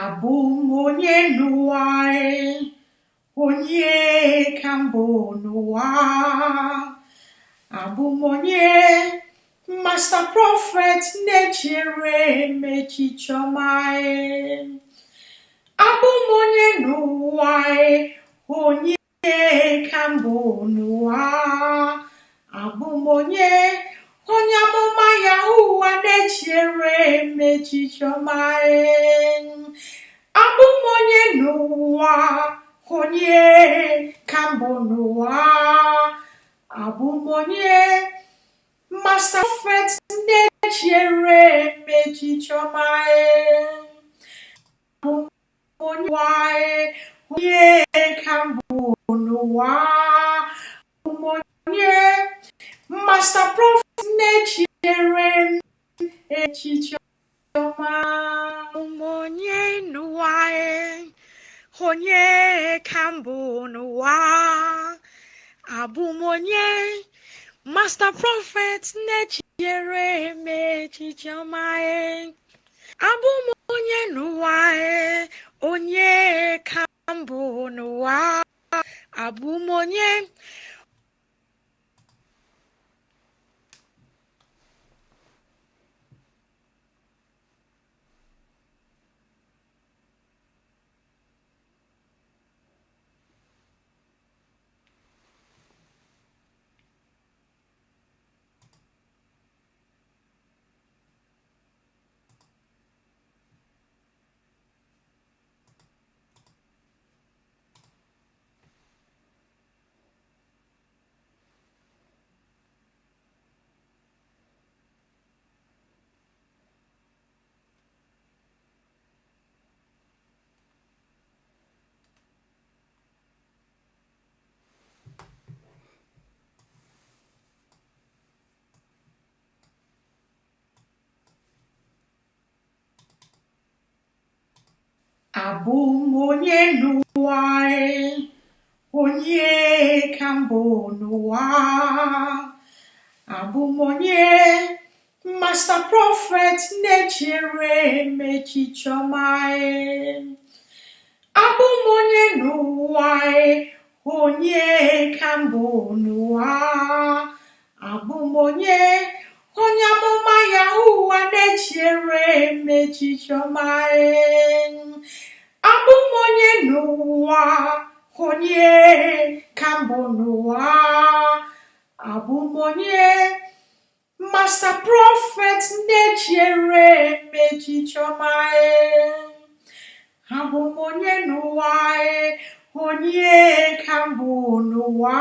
Abụ m onye n'ụwa e, onye ka mbụ n'ụwa. Abụ m onye Master Prophet na-echere m echiche ọma e. Abụ m onye n'ụwa e, onye ka mbụ n'ụwa. Abụ m onye onye amụma Yahuwa na-echere m echiche ọma e. Abụ m onye n'ụwa, onye ka mbụ n'ụwa. Abụ m onye Master Prophet na-echere m echiche ọma e. Abụ m onye ụwa e, onye ka mbụ n'ụwa. Abụ m onye Master Prophet na-echere m echiche ọma. Abụ m onye n'ụwa e, onye ka mbụ n'ụwa. Abụ m onye Master Prophet na-echere m echiche ọma e. Abụ m onye n'ụwa e, onye ka mbụ n'ụwa. Abụ m onye Abụ m onye n'ụwa e, onye ka mbụ n'ụwa. Abụ m onye Master Prophet na-echere m echiche ọma e. Abụ m onye n'ụwa e, onye ka mbụ n'ụwa. Abụ m onye onye amụma Yahuwa na-echere m echiche ọma e. Abụ m onye n'ụwa, onye ka mbụ n'ụwa. Abụ m onye Master Prophet na-echere m echiche ọma e. Abụ m onye n'ụwa e, onye ka mbụ n'ụwa.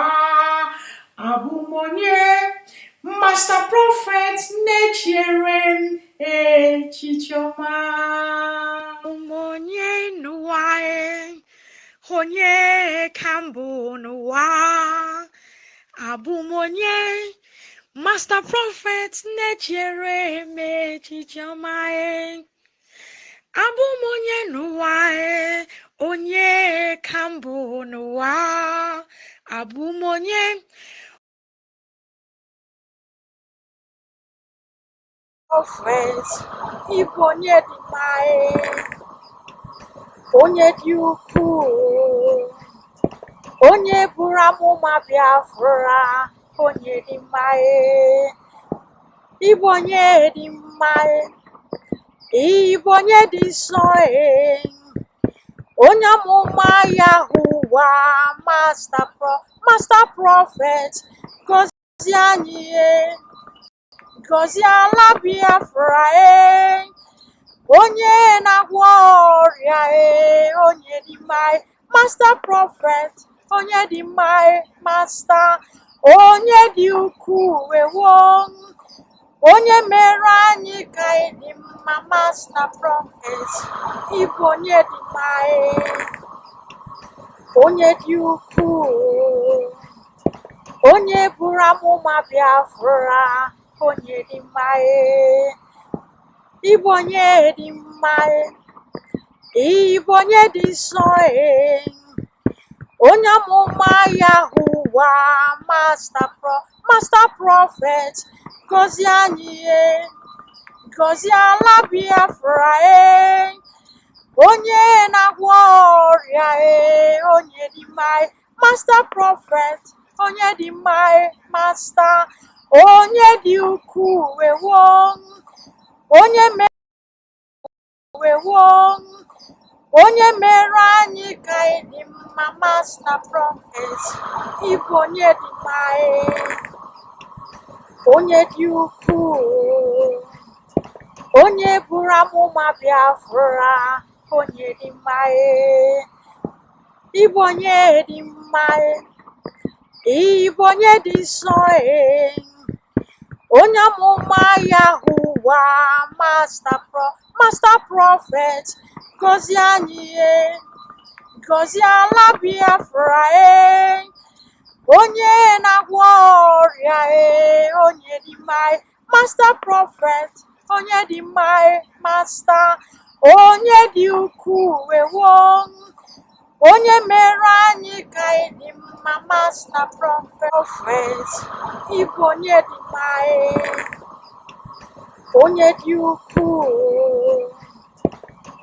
Abụ m onye Master Prophet na-echere m echiche ọma. Abụ m onye n'ụwa e, onye ka mbụ n'ụwa. Abụ m onye Master Prophet na-echere m echiche ọma e. Abụ m onye n'ụwa e, onye ka mbụ n'ụwa. Abụ m onye Prophet, ịbụ onye dị mma e, onye dị ukwuu, onye buru amụma Biafra, onye dị mma e, ịbụ onye dị mma e, ịbụ onye dị nsọ e, onye amụma Yahuwa, Master Prophet, gọzie anyị e, gọzie ala Biafra e, onye na-agwọ ọrịa e, onye dị mma e, Master Prophet, onye dị mma e, Master, onye dị ukwuu ewo, onye mere anyị ka anyị dị mma, Master Prophet, ịbụ onye dị mma e, onye dị ukwuu, onye buru amụma Biafra, onye dị mma e, ịbụ onye dị mma e, ịbụ onye dị nsọ e, onye amụma Yahuwa, Master Prophet, gọzie anyị e, gọzie ala Biafra e, Onye na-agwọ ọrịa e, onye dị mma e, Master Prophet, onye dị mma e, Master, onye dị ukwuu ewo, onye merewo, onye mere anyị ka anyị dị mma, Master Prophet, ịbụ onye dị mma e, onye dị ukwuu, onye buru amụma Biafra, onye dị mma e, ịbụ onye dị mma e, ịbụ onye dị nsọ e, onye amụma Yahuwa, Master Prophet, gọzie anyị e, gọzie ala Biafra e, onye na-agwọ ọrịa e, onye dị mma e, Master Prophet, onye dị mma e, Master, onye dị ukwuu ewo, onye mere anyị ka anyị dị mma, Master Prophet, ịbụ onye dị mma e, onye dị ukwuu,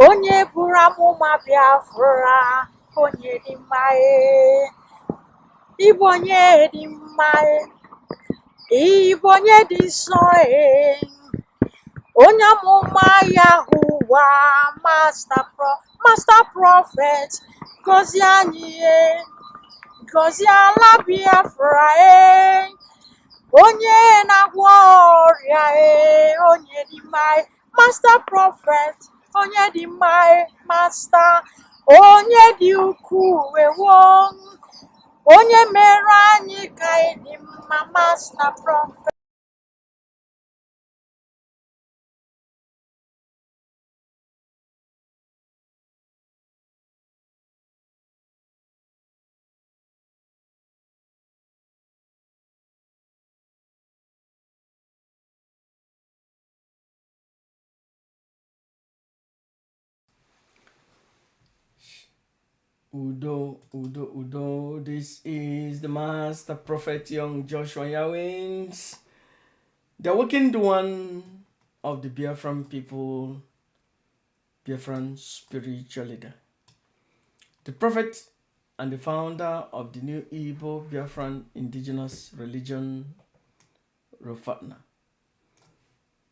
onye buru amụma Biafra, onye dị mma e, ịbụ onye dị mma e, ịbụ onye dị nsọ e, onye amụma Yahuwa, Master Prophet, gọzie anyị e, gọzie ala Biafra e, onye na-agwọ ọrịa e, onye dị mma e, Master Prophet, onye dị mma e, Master, onye dị ukwuu ewo, onye mere anyị ka anyị dị mma, Master Prophet. Udo, Udo, Udo. This is the Master Prophet Young Joshua Yawins, the awakened one of the Biafran people, Biafran spiritual leader, the prophet and the founder of the new Igbo Biafran indigenous religion, Rofatna.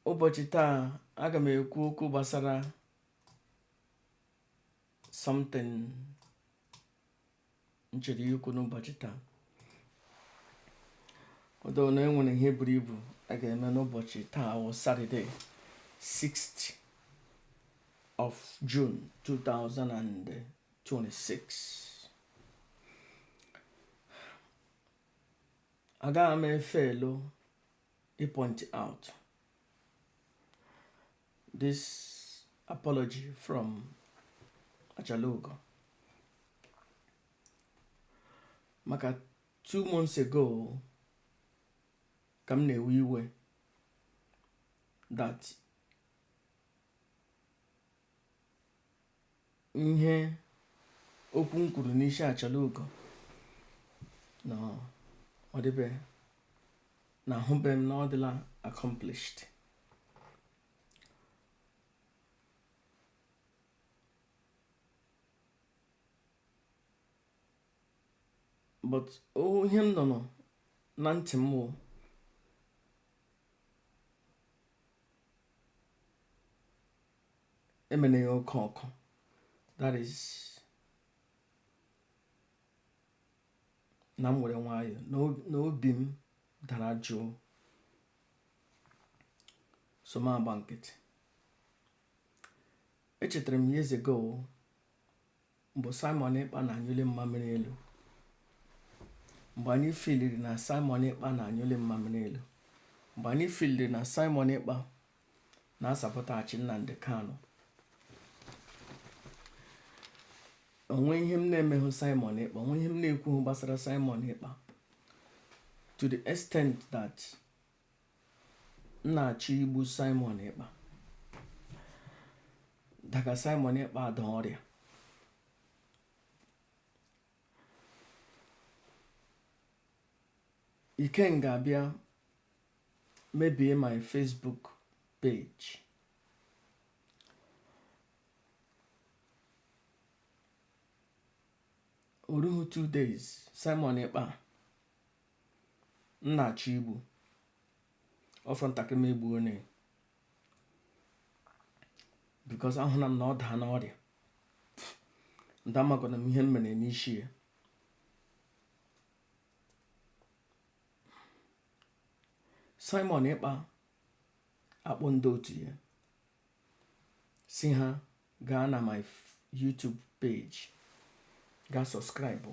Ụbọchị taa, aga m ekwu okwu gbasara something m chere ikwu n'ụbọchị taa. Although na enwere ihe buru ibu a ga-eme n'ụbọchị taa wụ Saturday, 6th of June 2026. Agaghị m efelu point out this apology from Achalugo maka 2 months ago ka m na-ewe iwe that ihe okwu m kwuru n'isi Achalugo na ọ dịbe na ahụbe m na ọ dịla accomplished. But ihe m nọ na ntị m wụ emene ya oke ọkụ, that is na m were nwayọọ na obi m dara jụụ, so m agba nkịtị. Echetara m years ago mgbe Simon Ekpa na-anyụli mmamịrị elu, mgbe anyị filiri na Simon Ekpa na-anyụli mmamịrị elu, mgbe anyị filiri na Simon Ekpa na-asapọtachi Nnamdi Kanu. Onwe ihe m na-emehụ Simon Ekpa, onwe ihe m na-ekwughị gbasara Simon Ekpa, to the extent that m na-achọ igbu Simon Ekpa daga Simon Ekpa ada ọrịa. Ikenga abịa mebie my Facebook page. Oruhu 2 days, Simon Ekpa m na-achọ igbu ọfọ ntakịrị m egbuo onye, because ahụla m na ọ daa n'ọrịa ndị amakwana m ihe m mere n'isi ya. Simon Ekpa akpọ ndị otu ya si ha gaa na my YouTube page gaa subscribe.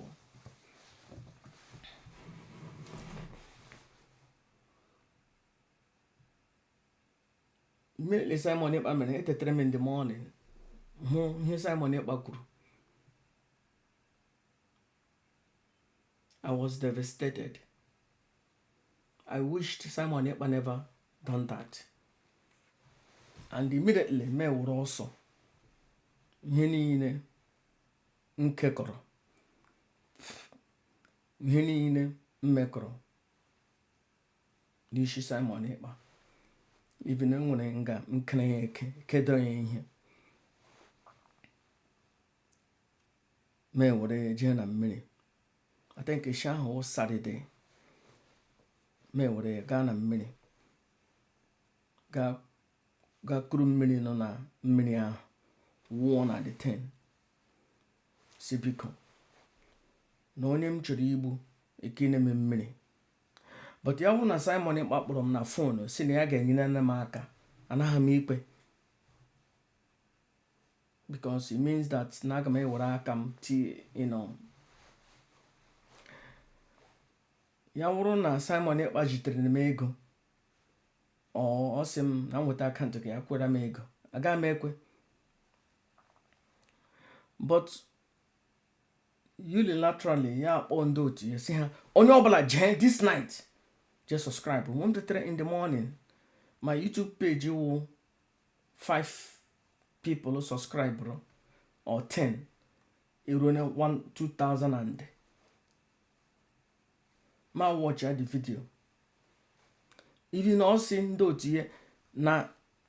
Immediately Simon Ekpa mere, etetere m in the morning hụ ihe Simon Ekpa kwuru. I was devastated. I wished Simon Ekpa never done that. And immediately me were ọsọ ihe niile m kekọrọ, ihe niile m mekọrọ n'isi Simon Ekpa, even enwere nga m kere ya eke kedo ya ihe, ma were ya jee na mmiri. I think eshi ahụ wụ Saturday. Ma were ya gaa na mmiri, gaa kuru mmiri nọ na mmiri ahụ wụọ na the thing, si biko na onye m chọrọ igbu ekine m mmiri. But ya hụ na Simon Ekpa kpọrọ m na phone si na ya ga-enyere m aka, anaghị m ikpe, because it means that na aga m ewere aka m ti. Ya wụrụ na Simon Ekpa jitere m ego, ọ sị m na m nweta account ka ya kwere m ego, agaghị m ekwe. But unilaterally ya akpọ ndị otu ya si ha onye ọbụla jee this night jee subscribe. M tetere in the morning, my YouTube page wụ 5 people subscribe or 10, eruo na 1 2000, and ma watch the video. Even ọ sị ndị otu ya na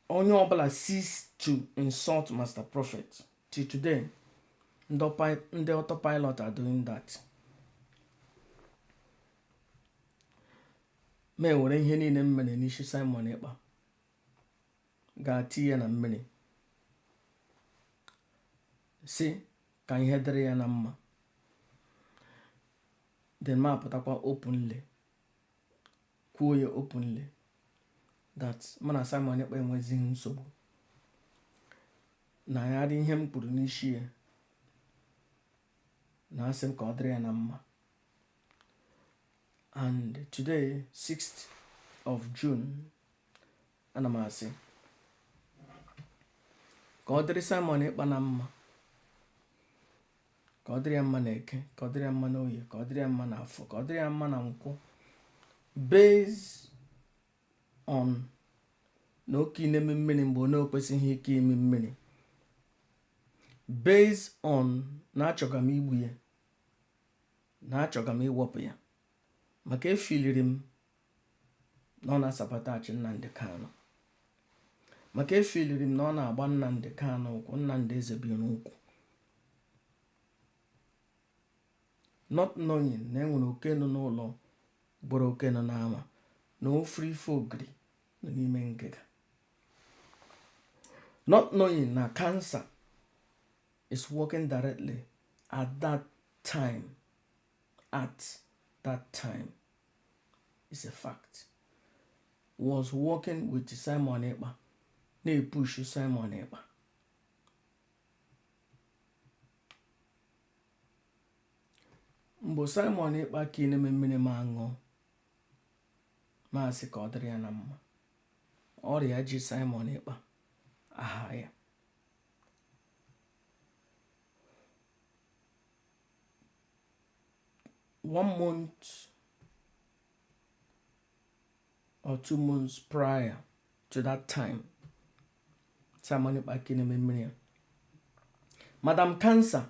onye ọbụla cease to insult Master Prophet. Till today, ndị autopilot are doing that. Ma ewere ihe niile m mere n'isi Simon Ekpa ga-ati ya na mmiri, si ka ihe dịrị ya na mma. Then ma pụtakwa openly kwuo ya openly that mụ na Simon Ekpa enwezighị nsogbu, na ya dị ihe m kwuru n'isi ya, na asị m ka ọ dịrị ya na mma. And today, 6th of June, ana m asị ka ọ dịrị Simon Ekpa na mma, ka ọ dịrị ya mma na Eke, ka ọ dịrị ya mma na Oye, ka ọ dịrị ya mma na Afọ, ka ọ dịrị ya mma na Nkwọ, based on na oke na-eme mmiri mgbe ọ na-ekwesịghị ike ime mmiri, based on na achọga m igbu ya, na achọga m iwepụ ya, maka efiliri m na ọ na-asabotage Nnamdi Kanu, maka efiliri m na ọ na-agba Nnamdi Kanu ụkwụ, Nnamdi Ezebiro ụkwụ, not knowing na enwere oke nọ n'ụlọ gbara oke nọ n'ama, na ofere ife ogiri nọ n'ime ngịga, not knowing na cancer is working directly at that time. At that time is a fact, was working with Simon Ekpa, na-epush Simon Ekpa. Mgbe Simon Ekpa ka na-eme mmiri ma aṅụ, masị ka ọ dịrị ya na mma, ọrịa ji Simon Ekpa aha ya. One month or 2 months prior to that time Simon Ekpa ka na-eme mmiri ya, Madam Cancer,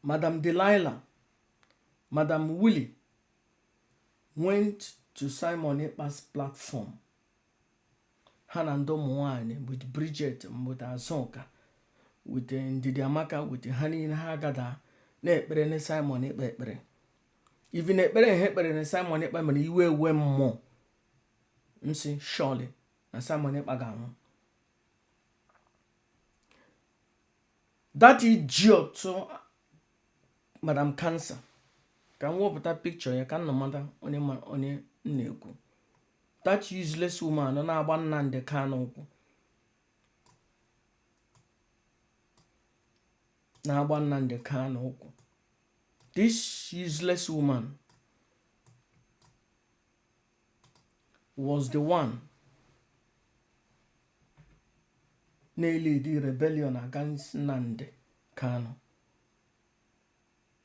Madam Delilah, Madam Willie went to Simon Ekpa's platform, ha na ndị ụmụ nwanyị, with Bridget, with Azuka, with Ndidi Amaka, with ha niile, ha gada Na-ekpere na Simon Ekpa ekpere, even ekpere ha ekpere na Simon Ekpa mere iwe ewe mmụọ m sị surely na Simon Ekpa ga-anwụ. That idiot Madam Cancer, ka m wepụta picture ya ka unu mata onye onye m na-ekwu. That useless woman na-agba Nnamdi Kanu ụkwụ, na-agba Nnamdi Kanu ụkwụ. This useless woman was the one na-elead rebellion against Nnamdi Kanu,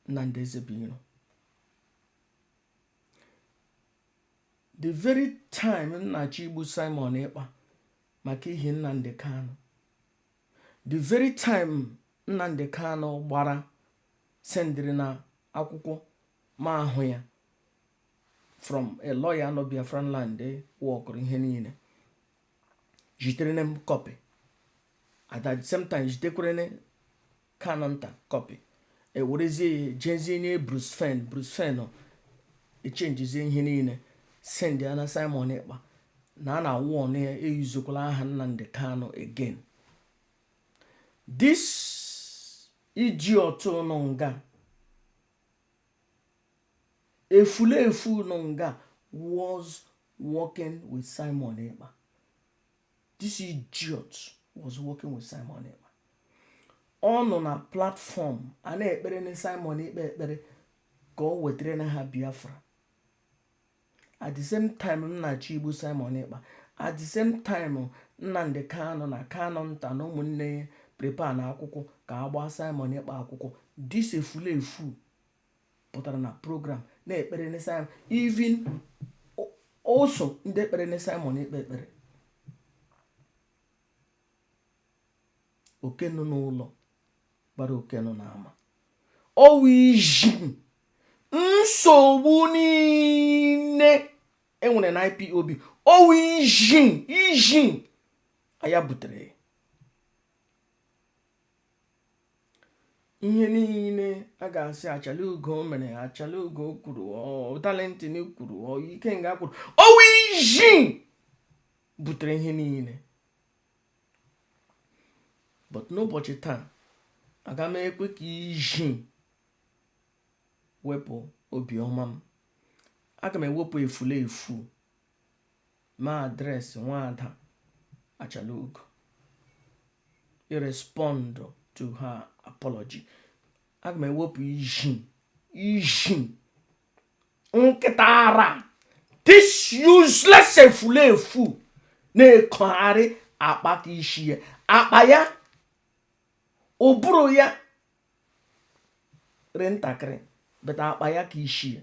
Nnamdi Ezebiro. The very time m na-achọ igbu Simon Ekpa maka ihi Nnamdi Kanu, the very time Nnamdi Kanu gbara sendịrị na akwụkwọ ma ahụ ya from a lawyer nọ Biafran land wọkụrụ ihe niile jitere m copy, at the same time jitekwere Kanunta copy, ewerezie ya jezie nye Bruce Fein. Bruce Fein echenjizie ihe niile send ya na Simon Ekpa na a na-awarn ya eyuzukwala aha Nnamdi Kanu again. This idiot nọ nga, efulefu nọ nga, was working with Simon Ekpa. This idiot was working with Simon Ekpa. Ọ nọ na platform a na-ekpere na Simon Ekpa ekpere ka o wetara na ha Biafra. At the same time m na-achọ igbu Simon Ekpa, at the same time Nnamdi Kanu na Kanunta na ụmụnne ya prepare na akwụkwọ ka a gbaa Simon Ekpa akwụkwọ, this efulefu pụtara na program na-ekpere na Simon, even also ndị ekpere na Simon Ekpa ekpere. Oke nọ n'ụlọ gbara oke nọ n'ama. Ọwụ iji nsogbu niile enwere na IPOB, ọwụ iji iji aya butere ihe niile. A ga-asị Achalugo mere, Achalugo kwuru, Darlington kwuru, Ikenga kwuru, ọwụ iji butere ihe niile. But n'ụbọchị taa, aga m ekwe ka iji wepụ obiọma m. Aga m ewepụ efulefu ma address nwaada Achalugo, respond to her apology. Aga m ewepụ iji iji nkịta ara, this useless efulefu na-ekogharị akpa ka isi ya, akpa ya, ụbụrụ ya rị ntakịrị, but akpa ya ka isi ya.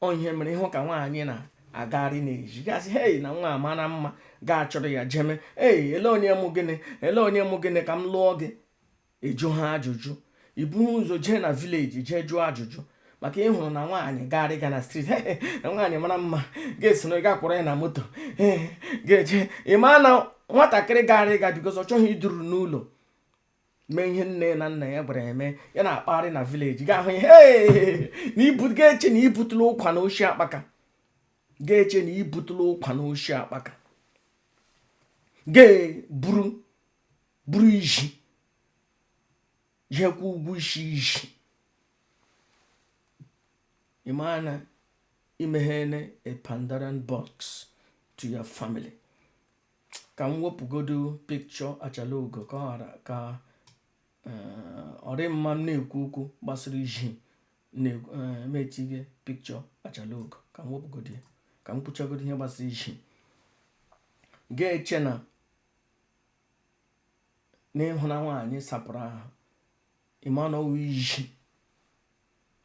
Ọ ihe mere ịhụ ka nwaanyị na-agagharị n'ezi, gasị hei na nwa mara mma, ga-achọrọ ya jeme. Ei, ele onye mụ gịnị, ele onye mụ gịnị ka m lụọ gị? Ịjụ ha ajụjụ, ibughị ụzọ jee na village jee jụọ ajụjụ, maka ị hụrụ na nwaanyị gagharị ga na street, na nwaanyị mara mma, ga-esoro ga kwọrọ ya na moto ga-eje. Ị ma na nwatakịrị gagharị ga because ọ chọghị iduru n'ụlọ mee ihe nne na nna ya gwara ya mee, ya na-akpagharị na village, ga-ahụ ya na ibu, ga-eche na ibutula ụkwa na oshi akpaka, ga-eche na ibutula ụkwa na oshi akpaka, ga-eburu buru iji jekwa ụgwọ isi iji. Ị ma na imeghene a Pandoran box to your family. Ka m wepụgodo picture Achalugo ka ọ ghara ka ọ dị mma m na-ekwu okwu gbasara iji m etinye picture Achalugo. Ka m wepụgodo ya, ka m kwuchagodo ihe gbasara iji. Ga-eche na n'ịhụ na nwaanyị sapụrụ ahụ, ịma na ọwụ iji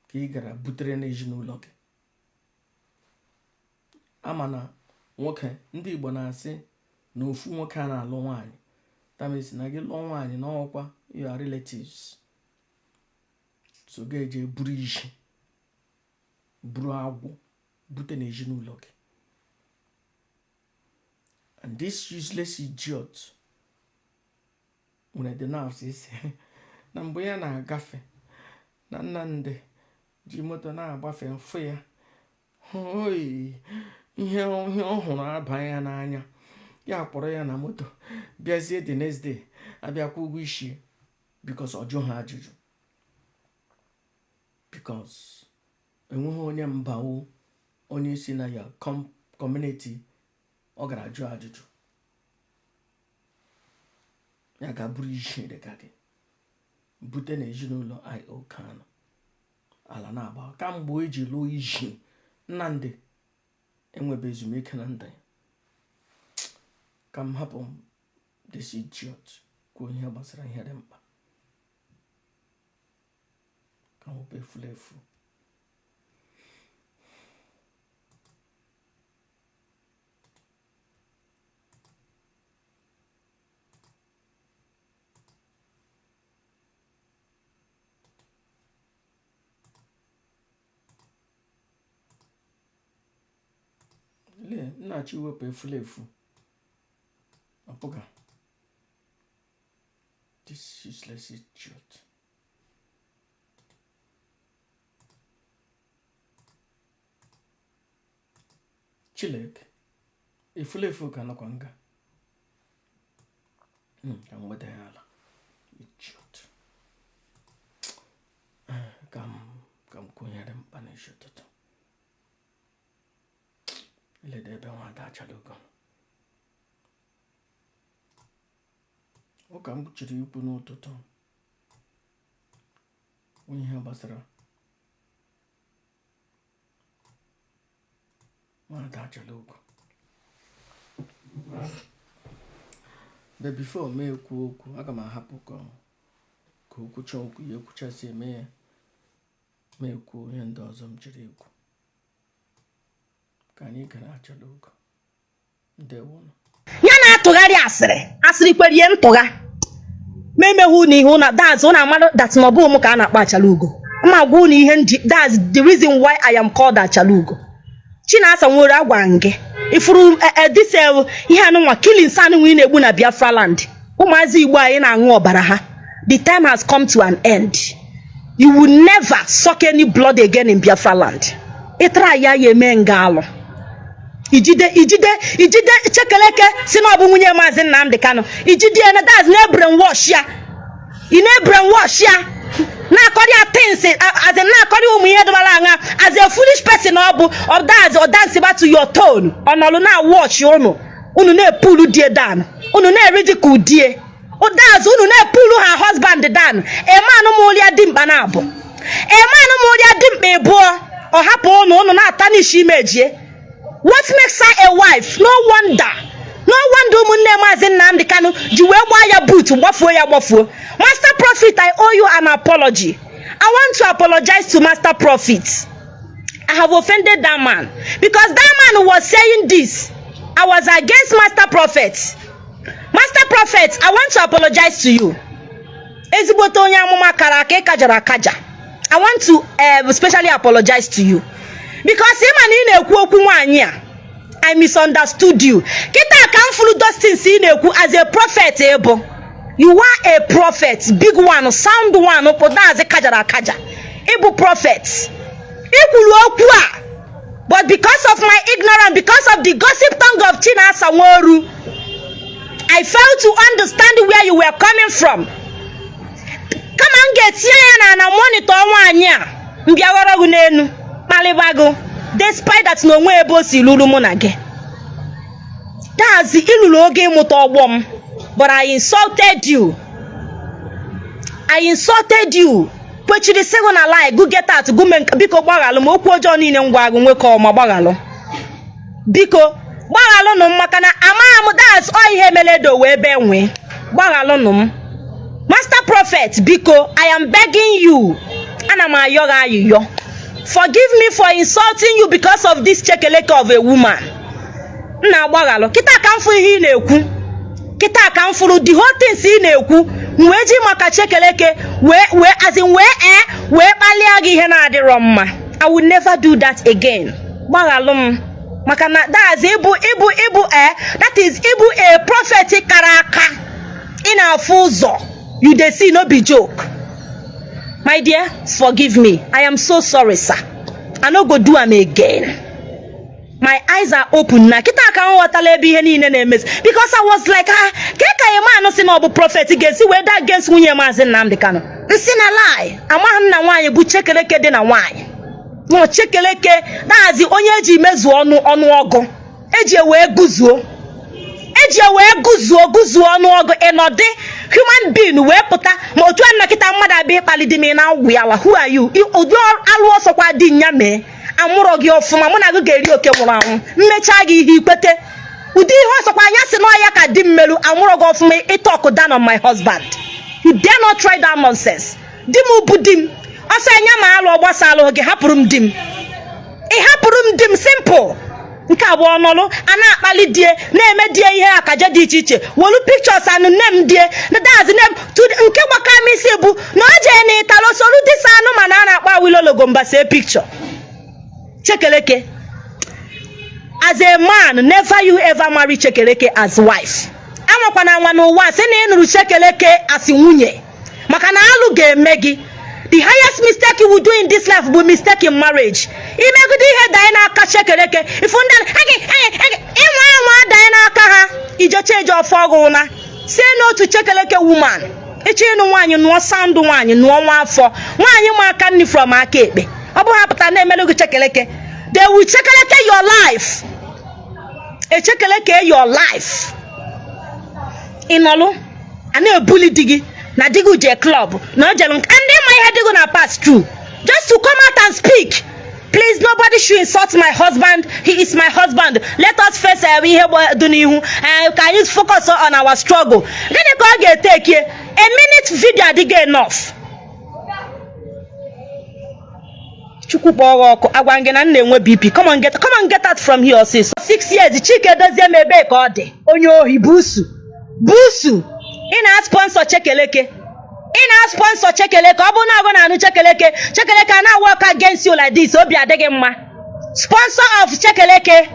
ka ị gara butere n'ezinụlọ gị. Ama na nwoke, ndị Igbo na-asị na ofu nwoke a na-alụ nwaanyị, that means na gị lụọ nwaanyị na ọkwa your relatives, so ga-eje buru iji, buru agwụ bute n'ezinụlọ gị. And this useless idiot nwere the nerves isi Na mgbe ya na-agafe na Nnamdi ji moto na-agbafe mfụ ya, oi, ihe ihe ọ hụrụ aba ya n'anya, ya kpọrọ ya na moto bịazie. The next day abịakwa ụgwọ isi because ọ jụ ha ajụjụ, because enweghị onye mbawo onye si na ya community ọ gara ajụ ajụjụ. Ya ga-abụrụ isi dịka gị bute na ezinụlọ I.O. Kanu ala na-agba kamgbe o ji lụọ iji. Nnamdi enwebe ezumike na ndụ ya. Ka m hapụ this idiot kwuo ihe gbasara ihe dị mkpa, ka m wepụ efulefu. Lee, m na-achọ iwepụ efulefu ọpụga this useless idiot. Chileke efulefu ka nọkwa nga. Ka m weda ya ala, idiot. Ka m kwunyere mkpa n'isi ụtụtụ. Eleda ebe nwada Achalugo. Ụka m chọrọ ikwu n'ụtụtụ, ihe gbasara nwada Achalugo. But before m ekwu okwu, aga m ahapụ ka o kwuchaa okwu ya. Ekwuchasị eme ya, ma ekwu ihe ndị ọzọ m chọrọ ikwu. Ka anyị gara Achalugo. Ndewonụ. Ya na-atụgharị asịrị, asịrị kwerie ntụgha ma emeghe unu ihe ụna that's ụna amadụ that na ọ bụ mụ ka a na-akpọ Achalugo. Ma gwa unu ihe nji, that's the reason why I am called Achalugo. Chinasa nwere agwa gị ifuru this ihe anụnwa, killings anụnwa ị na-egbu na Biafra land, ụmụazị Igbo anyị na-aṅụ ọbara ha. The time has come to an end. You will never suck any blood again in Biafra land. Ịtara ya, ya eme nga alụ. Ijide, ijide, ijide Chekeleke si na ọ bụ nwunye Maazị Nnamdi Kanu, ijide ya na that's na brainwash ya. Ị na-brainwash ya, na-akọrị ya things, as in na-akọrị ụmụ ihe dọbara aṅa. As a foolish person ọ bụ, ọ that's ọ dance back to your tone. Ọ nọlụ na watch unu, unu na-epulu die down, unu na-eridicule die that's unu na-epulu her husband down. A man mụrụ ya dimkpa na abụ, a man mụrụ ya dimkpa ịbụọ, ọ hapụ unu, unu na-atarnish image. What makes her a wife? No wonder, no wonder ụmụnne Maazị Nnamdi Kanu ji wee gbaa ya boot, gbafuo ya, gbafuo. Master Prophet, I owe you an apology. I want to apologize to Master Prophet. I have offended that man because that man was saying this. I was against Master Prophet. Master Prophet, I want to apologize to you. Ezigbote onye amụma kara aka, ịkajara akaja. I want to specially apologize to you because ịma na ị na-ekwu okwu nwaanyị a, I misunderstood you. Kịta ka m fụrụ those things ị na-ekwu as a prophet. Ịbụ, you are a prophet, big one, sound one, pụtazi kajara akaja. Ịbụ prophet, ị kwuru okwu a, but because of my ignorance, because of the gossip tongue of Chinasa Nworu, I failed to understand where you were coming from. Kama m ga-etinye ya na na monitor nwaanyị a, mbịa ghọrọ gị n'enu kpalịba gị, despite that na onwe ebe o si lụrụ mụ na gị dazi ịlụrụ oge ịmụta ọgbọ m. But I insulted you, I insulted you. Kwechiri sị gị na lie, go get out, go mee. Biko gbaghalụ m okwu ọjọọ niile m gwa gị. Nwoke ọma, gbaghalụ, biko gbaghalụnụ m, maka na amaghị m that's ọ ihe mere edo wee bee nwee. Gbaghalụnụ m. Master Prophet, biko, I am begging you, ana m ayọ gị ayịyọ, forgive me for insulting you because of this chekeleke of a woman. M na-agbaghalụ. Kịta ka m fụ ihe ị na-ekwu, kịta ka m fụrụ the whole things ị na-ekwu. M wee ji maka chekeleke wee as in wee ee wee kpalie gị ihe na-adịrọ mma. I will never do that again. Gbaghalụ m, maka na that's ịbụ ee that is ịbụ a prophet kara aka. Ị na-afụ ụzọ, you dey see, no be joke. My dear, forgive me. I am so sorry, sir. I no go do am again. My eyes are open na kịta ka m ghọtala ebe ihe niile na-emezi, because I was like, ah, ke ka a man sị na ọ bụ prophet ga-esi wee dị against nwunye Maazị Nnamdi Kanu? Nsị na lie, amaghị m na nwaanyị bụ chekeleke dị na nwaanyị nọ chekeleke dahazi onye eji mezuo ọnụ ọnụọgụ eji wee guzuo, eji wee guzuo guzuo ọnụọgụ ịnọdị human being wee pụta. Ma otu a nnọkịta mmadụ abịa ịkpali di m na agwụ ya wa, who are you? Ụdị alụ ọsọkwa di nya mee amụrọ gị ọfụma, mụ na gị ga-eri oke nwụrụ anwụ, mmechaa gị ihe ikwete. Ụdị ihe ọsọkwa anya si n'ọya ka di m merụ, amụrọ gị ọfụma ịtalk down on my husband. You dare not try that nonsense. Di m bụ di m, ọsọ anya ma alụ ọgbasa alụ gị, hapụrụ m di m, ị hapụrụ m di m, simple. Nke abụọ, nọlụ a na-akpali die, na-eme die ihe akaja dị iche iche, welu pictures anụ nne m die dazi nne m. Nke gbaka m isi bụ na o jee na ịtalo solu dịsa anụmanụ a na-akpọ awilologomba see picture chekeleke. As a man, never you ever marry chekeleke as wife. Anwakwana anwa n'ụwa sị na ị nụrụ chekeleke as nwunye, maka na alụ ga-eme gị. The highest mistake you will do in this life bụ mistake in marriage. Imegide ihe danye n'aka chekeleke, ifu ndị ịnwa anwa danye n'aka ha, ijecha eje ọfọ ọgụ na sie n'otu chekeleke woman. Ịchọ ịnụ nwaanyị, nụọ sound nwaanyị, nụọ nwa afọ nwaanyị ma aka nri from aka ekpe. Ọ bụ ha pụta na-emerụ gị chekeleke. They will chekeleke your life, echekeleke your life. Ịnọlụ a na-ebuli di gị na di gị jee club na o jere nke ndị ma ihe di gị na pass through, just to come out and speak, "Please, nobody should insult my husband. He is my husband. Let us face ihe dị n'ihu, ka anyị focus on our struggle." Gịnị ka ọ ga-etekie? A minute video adịghị enough. Chukwu kpọọ gị ọkụ. Agwa gị na m na-enwe BP. Come on, get, come on, get out from here ọsịsọ. 6 years, Chike dozie m ebe ka ọ dị. Onye ohi, busu busu, ị na-sponsor chekeleke, ị na-sponsor chekeleke. Ọ bụrụ na agụ na-anụ chekeleke, chekeleke a na-work against you like this, obi adịghị mma. Sponsor of chekeleke.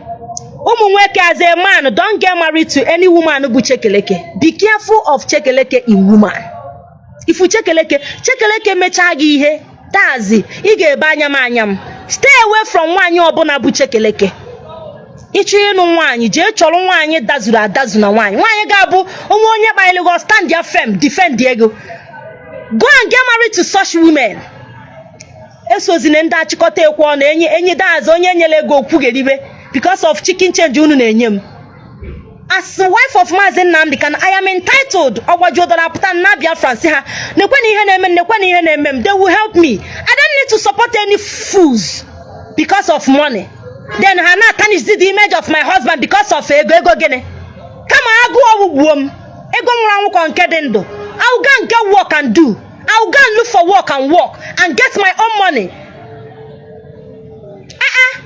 Ụmụ nwoke, as a man, don't get married to any woman bụ chekeleke. Be careful of chekeleke in woman. Ifu chekeleke, chekeleke mechaa gị ihe dazi, ị ga-ebe anya m anya m. Stay away from nwaanyị ọbụla bụ chekeleke. Ịchọ ịnụ nwaanyị, jee chọrọ nwaanyị dazuru adazu na nwaanyị nwaanyị ga-abụ onwe onye kpaliri gị, stand ya firm, defend ego. Go and get married to such women. Esozina ndị achịkọta ekwe ọnụ enyi enyi daazụ onye enyela ego okwugheribe because of chicken change unu na-enye m. As wife of Maazị Nnamdi Kanu, I am entitled. Ọgbajuodoro apụta na Biafra sị ha nekwe na ihe na-eme m, nekwe na ihe na-eme m, they will help me. I don't need to support any fools because of money. Then ha na-tarnish the image of my husband because of ego. Ego gịnị? Kama agụụ ọgbụgbuo m, ego nwụrụ anwụ ka nke dị ndụ. I will go and get work and do. I will go and look for work and work and get my own money. Ah,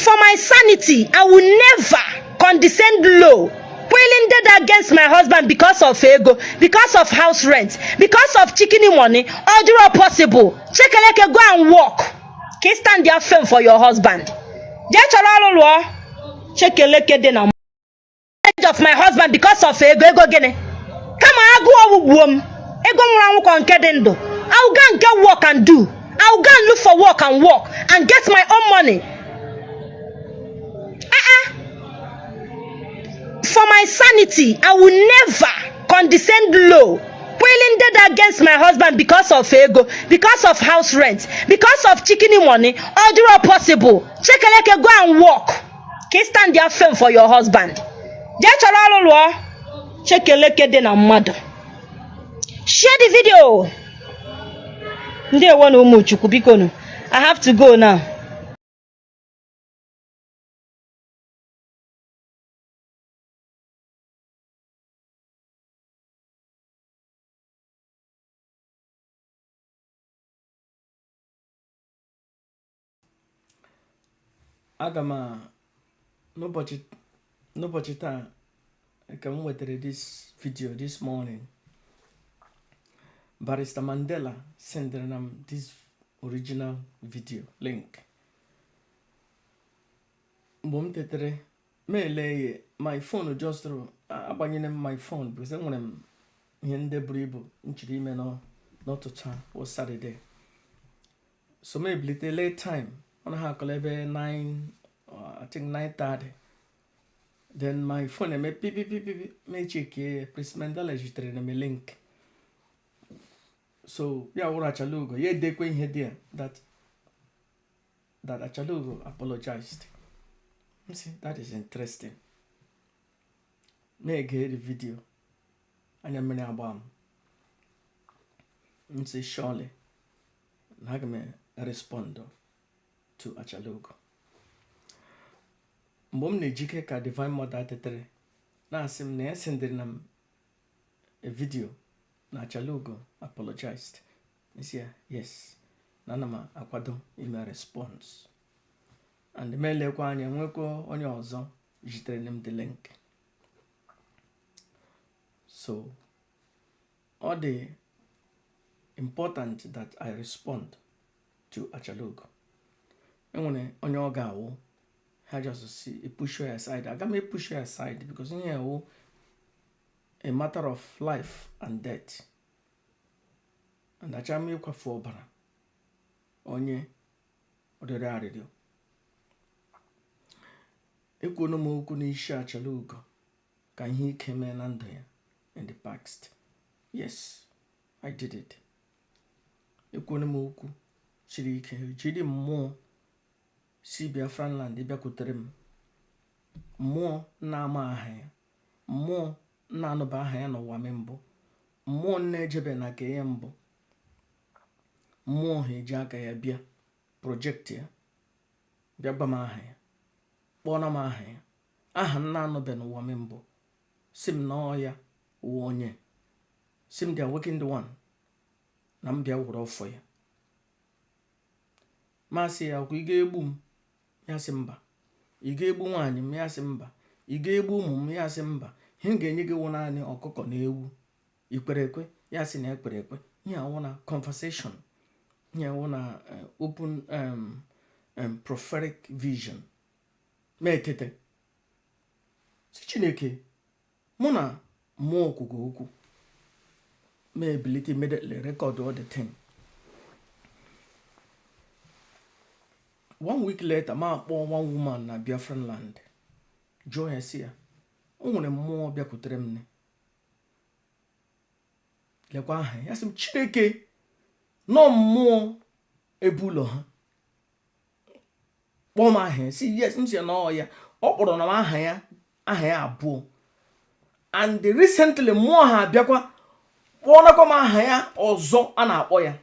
for my sanity, I will never condescend low, quelling dead against my husband because of ego, because of house rent, because of chicken money. Ọ dịrọ possible. Chekeleke, go and work ka ị stand there firm for your husband. Jee chọrọ ọrụ lụọ. Chekeleke dị na of my husband because of ego. Ego gịnị? Kama agụụ ọgbụgbuo m, ego nwụrụ anwụ ka nke dị ndụ. I will go and get work and do. I will go and look for work and work and get my own money. Ah, ah, for my sanity, I will never condescend low, quelling dead against my husband because of ego, because of house rent, because of chicken money. Ọ dịrọ possible. Chekeleke, go and work ka ị stand there firm for your husband. Jee chọrọ ọrụ lụọ. Chekeleke dị na mmadụ. Share the video. Ndewo na ụmụ Chukwu, biko nu, I have to go now. Aga m n'ụbọchị taa ka m nwetara this video this morning. Barrister Mandela sendere na m this original video link. Mgbe m tetere ma ele ya, my phone just agbanyere m my phone because enwere m ihe ndị buru ibu m chiri ime. Nọ N'ụtụtụ a wụ Saturday, so m ebilite late time. Ọ na ha akọla ebe 9, I think 9:30. Then my phone eme pipipipipi. M echeckie, Prince Mandela zitere na m link. So ya wụrụ Achalugo, ya edekwe ihe dị ya that Achalugo apologized. M sị, "That is interesting." Na-ege the video, anya mmiri agba m. M sị, surely na aga m respond to Achalugo. Mgbe m na-ejike ka Divine Mother tetere na-asị m na ya sendịrị na m a video na Achalugo apologized, m sị ya yes, na ana m akwado ime response. And m elekwa anya, nwekwa onye ọzọ jitere m the link. So ọ dị important that I respond to Achalugo. Enwere onye ọ ga-awụ ha just si push ya aside. Aga m push ya aside because ihe awụ a matter of life and death, and achọghị m ịkwafu ọbara onye rịọrọ arịrịọ. Ekwuola m okwu n'isi Achalugo ka ihe ike mee na ndụ ya in the past. Yes, I did it. Ekwuola m okwu siri ike, jiri mmụọ si Biafran land bịakwutere m, mmụọ na-ama aha ya, mmụọ na-anụba aha ya n'ụwa m mbụ, mmụọ na-ejebe na nke ya mbụ, mmụọ ha eji aka ya bịa project ya, bịa gwa m aha ya, kpọọna m aha ya, aha m na-anụbe n'ụwa m mbụ, si m na ọ ya wụ onye si m the awakened one, na m bịa were ọfọ ya. Masị ya, ọkwa ị ga-egbu m? Ya sị mba. Ị ga-egbu nwaanyị m? Ya sị mba. Ị ga-egbu ụmụ m? Ya sị mba. Ihe m ga-enye gị wụ naanị ọkụkọ na ewu. I kwere ekwe? Ya sị na ekwere ekwe. Ihe awụ na conversation, ihe awụ na open prophetic vision. Ma etete si Chineke, mụ na mmụọ kwugo okwu. Ma ebilite immediately, record all the thing. One week later, ma akpọọ one woman na Biafran land, jụọ ya, si ya, o nwere mmụọ bịakwutere m, lekwa aha ya. Sị m, Chineke, nọ mmụọ ebe ụlọ ha kpọọ m aha ya. Si yes. M si na ọ ya ọ kpọrọ na m aha ya, aha ya abụọ. And recently mmụọ ha abịakwa kpọọnakwa m aha ya ọzọ a na-akpọ ya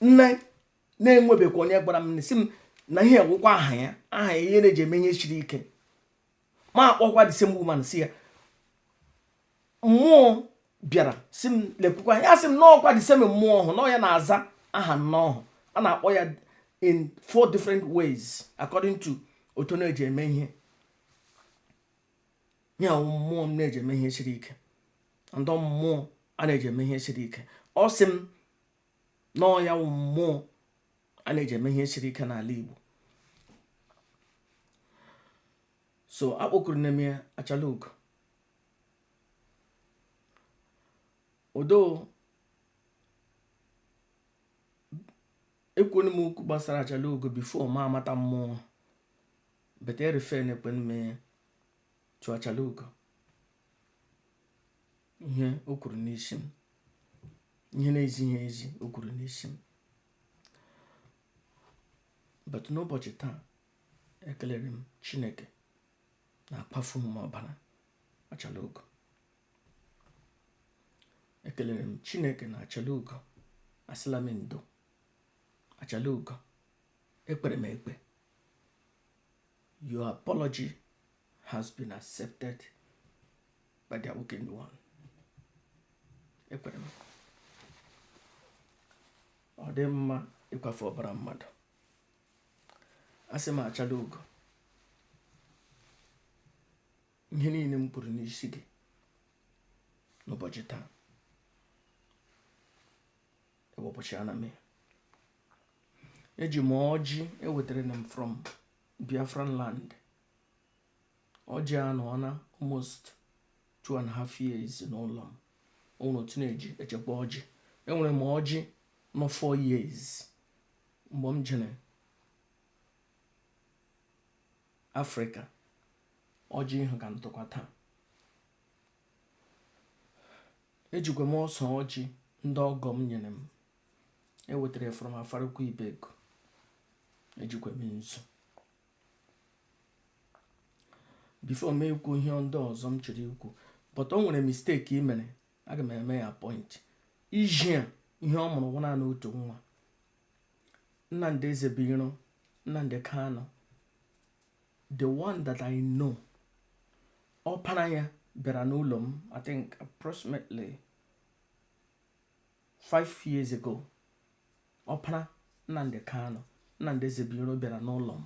nne na-enwebekwa onye gwara m, si m na ihe ewụkwa aha ya, aha ya, ihe na-eji eme ihe siri ike. Ma akpọkwa the same woman, si ya mmụọ bịara si m lekwukwa ya, sị m n'ọkwa the same mmụọ ọhụ na ya na-aza aha nnọọ a na-akpọ ya in four different ways according to otu na-eji eme ihe ya. Mmụọ m na-eji eme ihe siri ike, ndọ mmụọ a na-eji eme ihe siri ike. Ọ sị m nọọ ya wụ mmụọ a na-eji eme ihe siri ike n'ala Igbo. So akpọkuru na m ya Achalugo odo. Ekwuonu m okwu gbasara Achalugo before ma amata mmụọ, but erefe na-ekwe m to Achalugo ihe o kwuru n'isi m, ihe na-ezighị ezi o kwuru n'isi m. But n'ụbọchị taa, ekelere m Chineke na akpafu m ọbara Achalugo. Ekelere m Chineke na Achalugo asịla m ndo. Achalugo, ekpere m ekpe. Your apology has been accepted by the awakened one. Ekwere m. Ọ dị mma ịkwafu ọbara mmadụ. Asị m Achalugo, ihe niile m kwuru n'isi gị n'ụbọchị taa ụbọchị ana m eji m ọjị ewetara m from Biafran land. Ọjị anọọna almost 2.5 years n'ụlọ m. O nwere otu na-eji echekwa ọjị. Enwere m ọjị nọ 4 years mgbe m jere Afrịka. Ọjị ahụ ka ntụkwa taa. Ejikwa m ọsọ ọjị ndị ọgọ m nyere m, ewetara from Afaraukwu Ibeku. Ejikwa m nzu. Before m ekwu ihe ndị ọzọ m chọrọ ikwu, but o nwere mistake ị mere, aga m eme ya point. Iji a ihe ọ mụrụ naanị otu nwa, Nnamdi Ezebiro, Nnamdi Kanu, the one that I know, ọpara ya bịara n'ụlọ m, I think approximately 5 years ago. Ọpara Nnamdi Kanu, Nnamdi Ezebiro, bịara n'ụlọ m,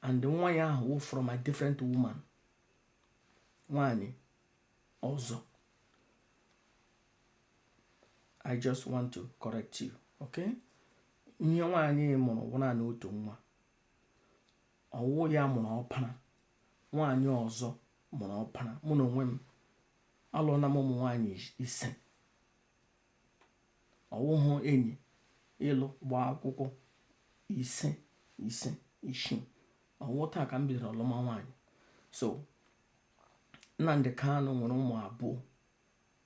and nwa ya ahụ wụ from a different woman, nwanyị ọzọ. I just want to correct you, okay? Ihe nwaanyị mụrụ wụ naanị otu nwa. Ọwụ ya mụrụ ọpara, nwaanyị ọzọ mụrụ ọpara. Mụ na onwe m alụọla m ụmụ nwaanyị 5. Ọwụhụ enyi ịlụ gbaa akwụkwọ 5, 5, 6. Ọwụ taa ka m bidoro ọlụma nwaanyị. So Nnamdi Kanu nwere ụmụ abụọ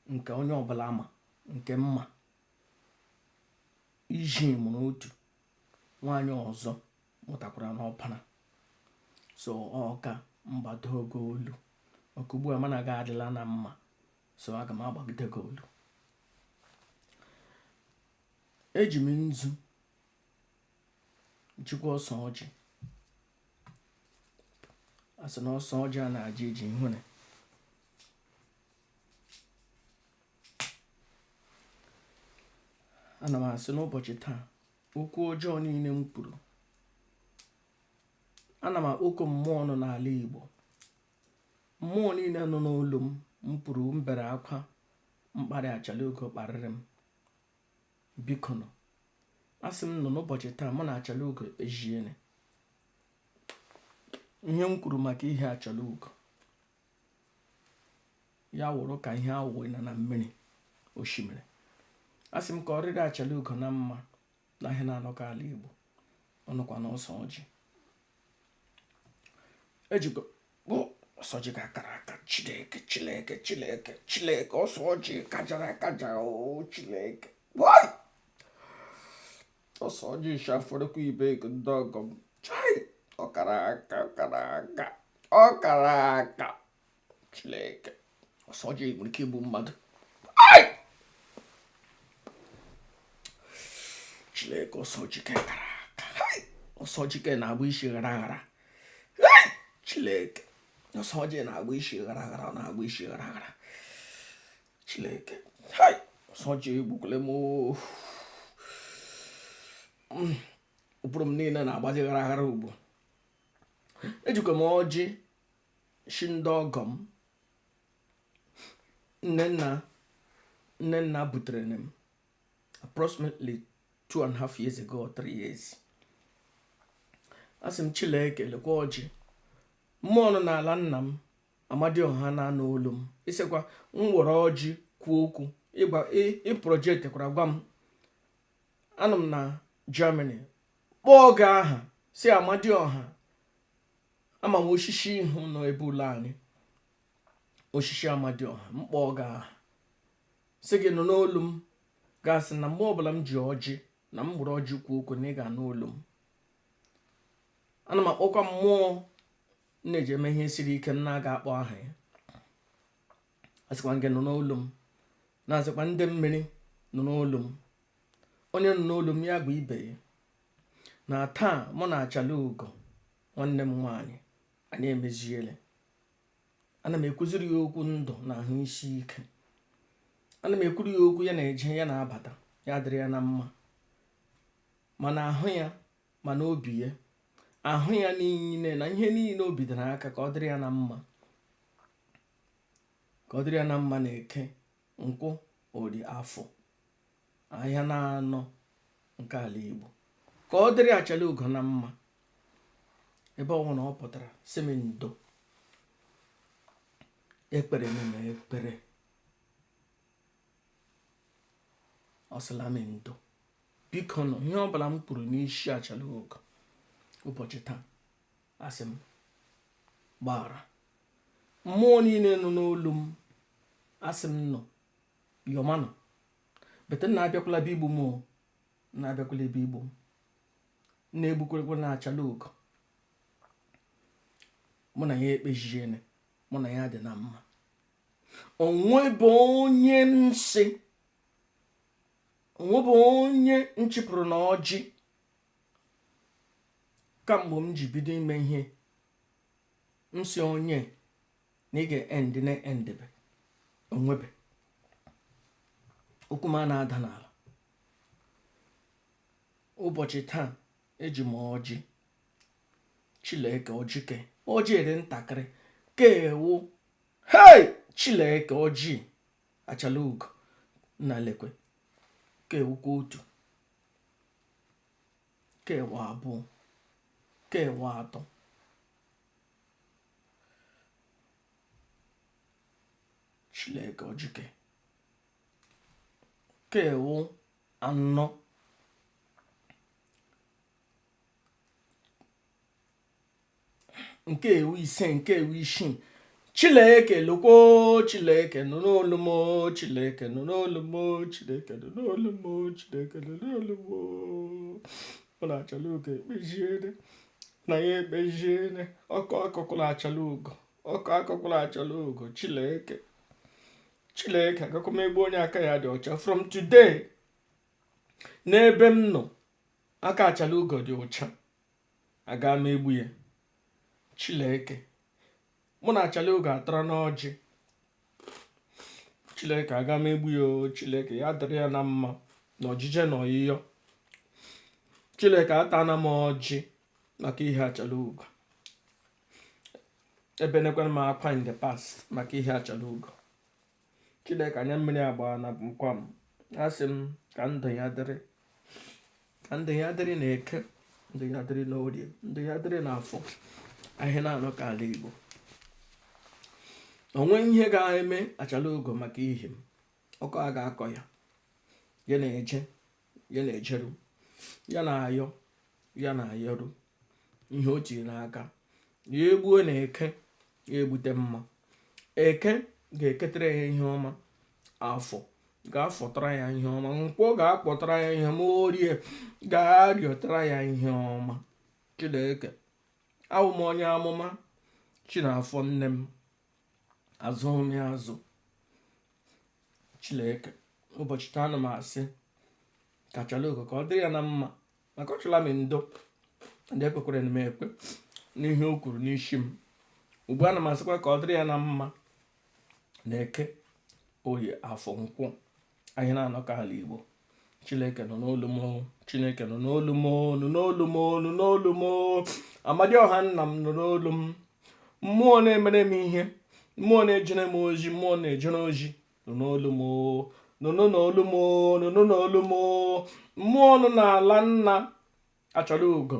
nke onye ọbụla ma nke mma. Iji mụrụ otu, nwaanyị ọzọ mụtakwara n'ọpara. So ọ ka mgbado ogo olu maka ugbu a mana ga adịla na mma, so aga m agbagide gị olu. Eji m nzu, jikwa ọsọ ọjị. A sị na ọsọ ọjị a na-aja iji ihere. Ana m asị n'ụbọchị taa, okwu ọjọọ niile m kwuru, ana m akpọku mmụọ nọ n'ala Igbo, mmụọ niile nọ n'olu m. M kwuru, m bere akwa mkparị Achalugo kparịrị m. Biko nọ, asị m nọ n'ụbọchị taa, mụ na Achalugo ekpeziene. Ihe m kwuru maka ihe Achalugo ya wụrụ ka ihe awụ na na mmiri osimiri. Asị m ka ọ rịrị Achalugo na mma na ihe na-anọkọ ala Igbo ọnụkwa na ọsọ ọjị ejikwa ọsọ ọjị ka akara aka. Chineke, Chineke, Chineke, Chineke, ọsọ ọjị kajara akaja o Chineke. Ọsọ ọjị shi Afaraukwu Ibeku ndị ọgọ m. Chai, ọkara aka, ọkara aka, ọkara aka. Chineke, ọsọ ọjị nwere ike igbu mmadụ. Chineke, ọsọ ọjị ke kara aka. Ọsọ ọjị ke na-agba isi ghara ghara. Chineke, ọsọ ọjị na-agba isi ghara ghara, ọ na-agba isi ghara ghara. Chineke, ọsọ ọjị egbukwele m. Ụbụrụ m niile na-agbazi ghara ghara ugbu. Ejikwa m ọjị shi ndị ọgọ m Nnenna, Nnenna butere m approximately 2.5 years ago or 3 years. Asị m Chineke, lekwa ọjị. Mmụọ nọ n'ala nna m, Amadioha, na-anụ olu m. Ịsịkwa m were ọjị kwuo okwu ịgwa ị projectkwara gwa m anọ m na Germany kpọọ gị aha si Amadioha. Ama m osisi ihu nọ ebe ụlọ anyị, osisi Amadioha. M kpọọ gị aha sị gị nụ n'olu m, gasị na mgbe ọbụla m ji ọjị na m gburu ọjị kwuo okwu na ị ga-anụ olu m. Ana m akpọkwa mmụọ m na-eji eme ihe siri ike m na-aga akpọ aha ya. Asịkwa gị nụ n'olu m, na-asịkwa ndị mmiri nụ n'olu m. Onye nọ n'olu m ya bụ ibe ya na taa, mụ na Achalugo nwanne m nwaanyị anyị emeziele. Ana m ekwuziri ya okwu ndụ na ahụ isi ike. Ana m ekwuru ya okwu ya na-eje ya na-abata, ya dịrị ya na mma, mana ahụ ya, mana obi ya, ahụ ya niile na ihe niile o bidoro aka, ka ọ dịrị ya na mma, ka ọ dịrị ya na mma na Eke, Nkwọ, Orie, Afọ, ahịa na-anọ nke ala Igbo, ka ọ dịrị Achalugo na mma. Ebe ọ na ọ pụtara, sị m ndo. Ekpere m ekpere. Ọ sịla m ndo. Biko nụ, ihe ọbụla m kwuru n'isi Achalugo ụbọchị taa, asị m gbaghara. Mmụọ niile nọ n'olu m, asị m nọ yọmanụ bete nna abịakwala ebe igbu m o, nna abịakwala ebe igbu m na-egbukwerekwe na Achalugo. Mụ na ya ekpeziene, mụ na ya dị na mma. Onwebe onye nsị, onwebe onye nchịpụrụ na ọjị kamgbe m ji bido ime ihe nsị onye na ị ga-end na endebe onwebe okwu m a na-ada n'ala. Ụbọchị taa eji m ọjị Chileke ọjị ke ọjị dị ntakịrị ka ewu. Hei Chileke, ọjị Achalugo nna lekwe ka ewukwa otu, ka ewu abụọ, ka ewu atọ. Chileke ọjị ke ka ewu anọ. Nke ewu ise, nke ewu isii. Chileke lukwo, Chileke nụ n'olu m, Chileke nụ n'olu m, Chineke nụ n'olu m, Chineke nụ n'olu m. Mụ na Achalugo ekpeziene na ya ekpeziene. Ọkọ akọkwala Achalugo, ọkọ akọkwala Achalugo. Chileke, Chileke, agakwa m egbu onye aka ya dị ọcha. From today, n'ebe m nọ, aka Achalugo dị ọcha, aga m egbu ya. Chileke, mụ na Achalugo atara n'ọjị. Chileke, aga m egbu ya o. Chileke, ya dịrị ya na mma na ọjije na ọyịyọ. Chileke, atana m ọjị maka ihe Achalugo. Ebenekwara m akwa in the past maka ihe Achalugo. Chineke, anya mmiri agbaa na nkwa m. Asị m ka ndụ ya dịrị, ka ndụ ya dịrị na eke, ndụ ya dịrị na orie, ndụ ya dịrị na afọ, ahịa na-anọ ka ala Igbo. Onwe ihe ga-eme Achalugo maka ihe m, ọkọ a ga-akọ ya. Ya na-eje, ya na-ejeru, ya na-ayọ, ya na-ayọru ihe o tiri n'aka ya. Egbuo na eke, ya egbute mma. Eke ga-eketere ya ihe ọma, afọ ga-afọtara ya ihe ọma, nkwọ ga-akpọtara ya ihe ọma, orie ga-arịọtara ya ihe ọma. Chineke, awụ m onye amụma chinafọ nne m, azụghị m ya azụ. Chineke, ụbọchị taa ana m asị ka Achalugo ka ọ dịrị ya na mma, maka ọ chụla m ndo ndị ekwekwere m ekwe n'ihe o kwuru n'isi m. Ugbu a ana m asịkwa ka ọ dịrị ya na mma na eke, oye, afọ, nkwọ, anyị na-anọ ka ala Igbo. Chineke nọ n'olu m, Chineke nọ n'olu m, nọ n'olu m, nọ n'olu m. Amadioha nna m nọ n'olu m. Mmụọ na-emere m ihe, mmụọ na-ejere m ozi, mmụọ na-ejere ozi nọ n'olu m, nọ n'olu m, nọ n'olu m. Mmụọ nọ n'ala nna Achalugo,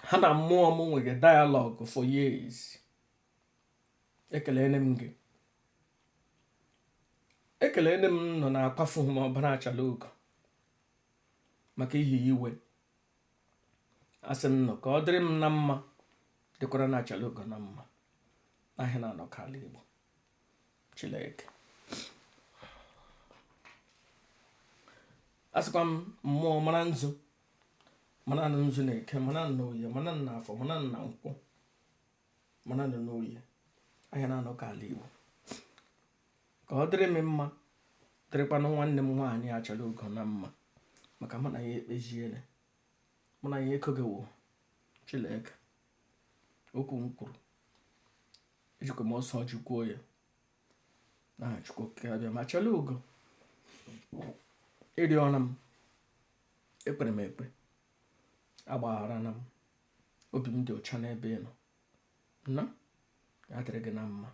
ha na mmụọ m nwere dialogue for years. Ekelene m gị, ekelene m nọ na-akwafu m ọbara Achalugo maka ihi iwe. Asị m nọ ka ọ dịrị m na mma, dịkwara na Achalugo na mma, n'ahịa na-anọ ka ala Igbo. Chineke, asịkwa m mmụọ mara nzu, mara na nzu na eke, mara na oye, mara na afọ, mara na nkwọ, mara na n'oye, ahịa na-anọ ka ala Igbo, ka ọ dịrị m mma, dịrịkwanụ nwanne m nwaanyị Achalugo na mma, maka mụ na ya ekpeziele, mụ na ya ekogewo. Chineke, okwu m kwuru ejikwa m ọsọ ọjị kwuo ya n'aha Chukwu Okike Abịama. Achalugo, ịrịọna m, ekpere m ekpe, agbaghara na m, obi m dị ọcha n'ebe ị nọ. Na ya dịrị gị na mma.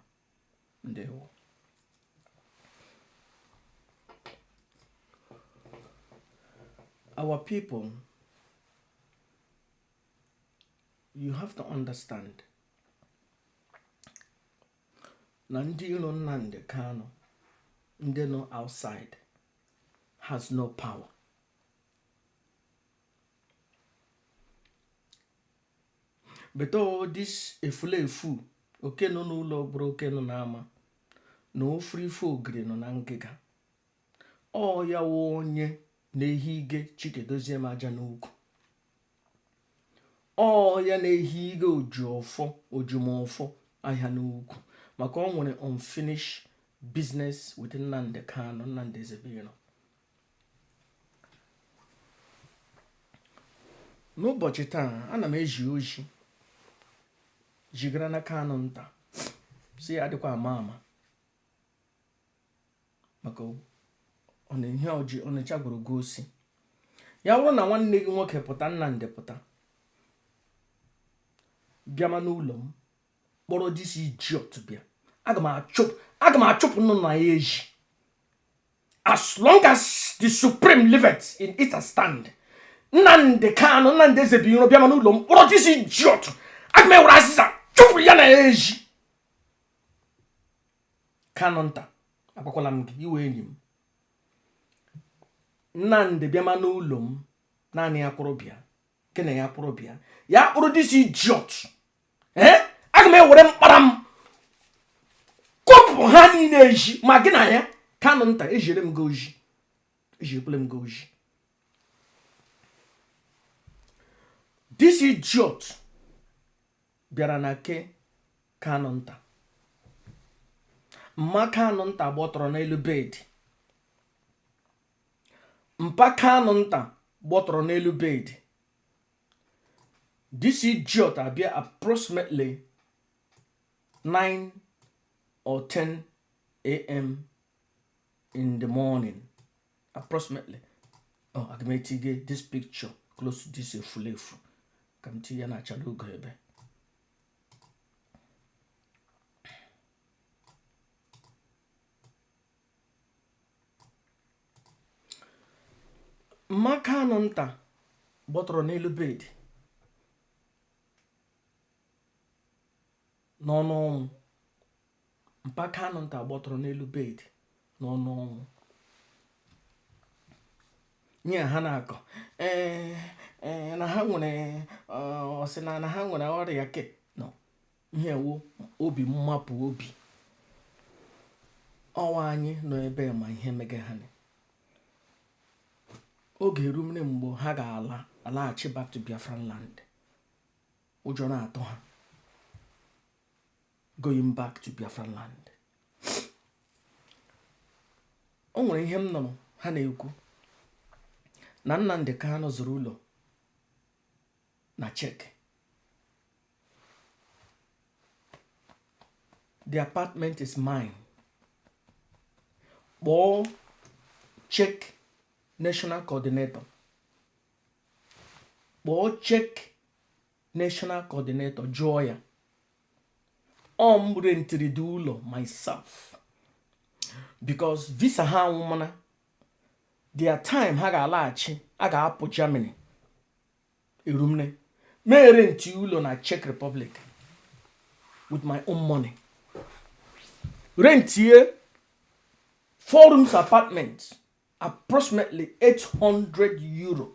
Ndewo. Our people, you have to understand na ndị iro Nnamdi Kanu Ndị nọ outside has no power. But all this efulefu, oke nọ n'ụlọ bụrụ oke nọ n'ama na ofurife ogiri nọ na ngịga, ọ ya wụ onye na-ehige Chika Edoziem aja n'ukwu, ọ ya na-ehige Ojiọfọ Ojumọfọ ahịa n'ukwu, maka ọ nwere unfinished business with Nnamdi Kanu, Nnamdi Ezebiro. N'ụbọchị taa, ana m eji oji jigara na Kanu nta si ya adịkwa ama ama maka ọ na ihe ọjị Ọnịcha gwụrụ gosi ya bụrụ na nwanne gị nwoke pụta, Nnamdi pụta bịama n'ụlọ m kpọrọ this idiot bịa, aga m achụpụ nnụ na ya eji. As long as the supreme liveth in it stand, Nnamdi Kanu, Nnamdi Ezebiro bịama n'ụlọ m kpọrọ this idiot, aga m ewere azịza chụpụ ya na ya eji. Kanu nta, agwakwala m gị, ị wụ enyi m. Nnamdi bịama n'ụlọ m naanị ya kwụrụ bịa, gị na ya kwụrụ bịa, ya kpụrụ this idiot, ee, aga m ewere mkpara m kụpụ ha niile ezi, ma gị na ya. Kanu nta, ejire m gị oji, ejikwele m gị oji. This idiot bịara na ke Kanu nta, mma Kanu nta gbọtọrọ n'elu bed, mpa Kanu nta gbọtọrọ n'elu bed. This idiot abịa approximately 9 or 10 a.m. in the morning, approximately. Oh, aga m etinye this picture close to this efulefu ka m tinye na achara oge ebe mma Kanu nta gbọtọrọ n'elu bed n'ọnụ ọnwụ. Mpa Kanu nta gbọtọrọ n'elu bed n'ọnụ ọnwụ nye ha na-akọ ee ee na ha nwere, ọ sị na ha nwere ọrịa ke nọ ihe wụ obi mmapụ obi ọwa. Anyị nọ ebe ma ihe mege ha oge erumere mgbe ha ga-ala alaghachi back to Biafran land. Ụjọ na-atụ ha going back to Biafran land. O nwere ihe m nụrụ ha na-ekwu na Nnamdi Kanu zụrụ ụlọ na Czech. The apartment is mine. Kpọọ Czech national coordinator, kpọọ Czech national coordinator, jụọ ya. Ọ m rentiri the ụlọ myself because visa ha anwụmana. Their time ha ga-alaghachi, a ga-apụ Germany erumne, mee renti ụlọ na Czech Republic with my own money, rentie four rooms apartment, approximately €800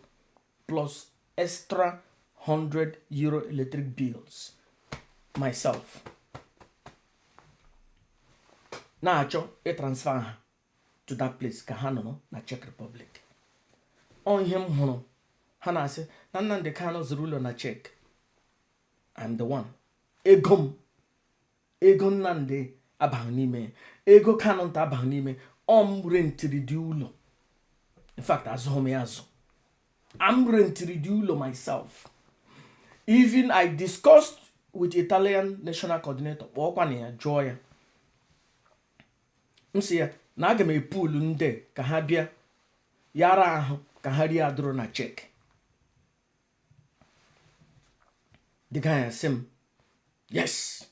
plus extra €100 electric bills myself, na-achọ ịtransfer ha to that place ka ha nọrọ na Czech Republic. Ọ ihe m hụrụ ha na-asị na Nnamdi Kanu zụrụ ụlọ na Czech. I'm the one. Ego m, ego Nnamdi abaghị n'ime, ego Kanu nta abaghị n'ime. Ọ m rentiri the ụlọ. In fact, azụghị m ya azụ. I'm rentiri the ụlọ myself. Even I discussed with Italian national coordinator. Kpọọkwa na ya jụọ ya. M sị ya na aga m epulu ndị ka ha bịa yara ahụ ka ha rie adụrụ na Czech. The guy sị m yes,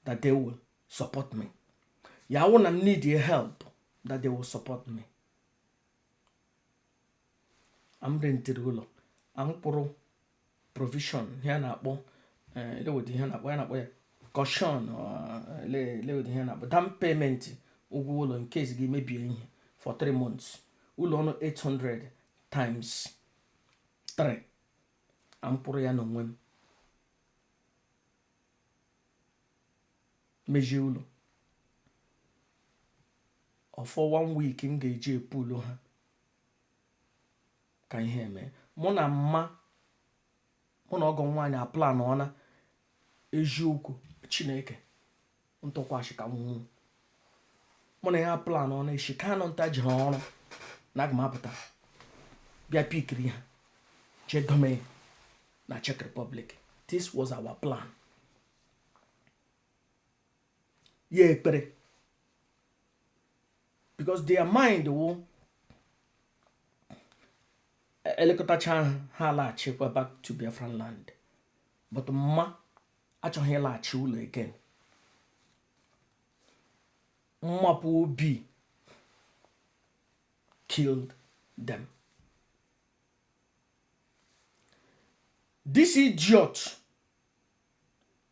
that they will support me, ya wụ na m need help, that they will support me. Am rentiri ụlọ, am kwụrụ provision, ihe a na-akpọ elewedi, ihe a na-akpọ ya, na-akpọ ya caution, elewedi, ihe a na-akpọ down payment Ụgwọ ụlọ in case gị mebie ihe for 3 months, ụlọ ọnụ 800 times 3, m kwụrụ ya n'onwe m, mejie ụlọ ọfọ one week m ga-eji epulu ha ka ihe eme. Mụ na mma, mụ na ọgọ nwaanyị aplan ọna eziokwu Chineke ntụkwasị ka m nwụọ. Mụ na ya plan ọna echi Kanụ nta jiri ọrụ na aga m apụta bịa pikiri ha jee dome na Czech Republic. This was our plan. Ya ekpere because their mind wụ elekọtacha ha, ha alaghachikwa back to Biafran land, but mma achọghị ịlaghachi ụlọ again. Mmapụ obi killed them. This idiot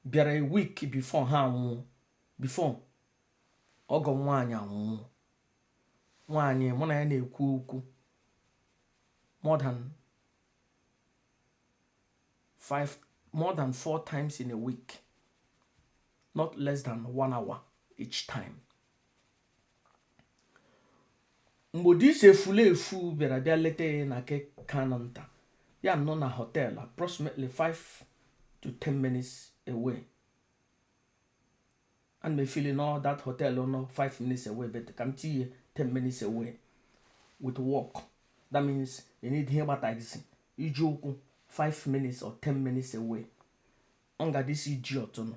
bịara a week before ha anwụọ, before ọgọ nwaanyị anwụọ. Nwaanyị mụ na ya na-ekwu okwu more than five, more than four times in a week, not less than one hour each time. Mgbe this efulefu bịara bịa leta ya na ke Kanụ nta, ya nọ na hotel approximately 5 to 10 minutes away. Ana m efili na that hotel nọ 5 minutes away, but ka m tinye 10 minutes away with walk. That means you need ihe gba taxi iji ụkwụ 5 minutes or 10 minutes away. Ọ nga this idiot nọ.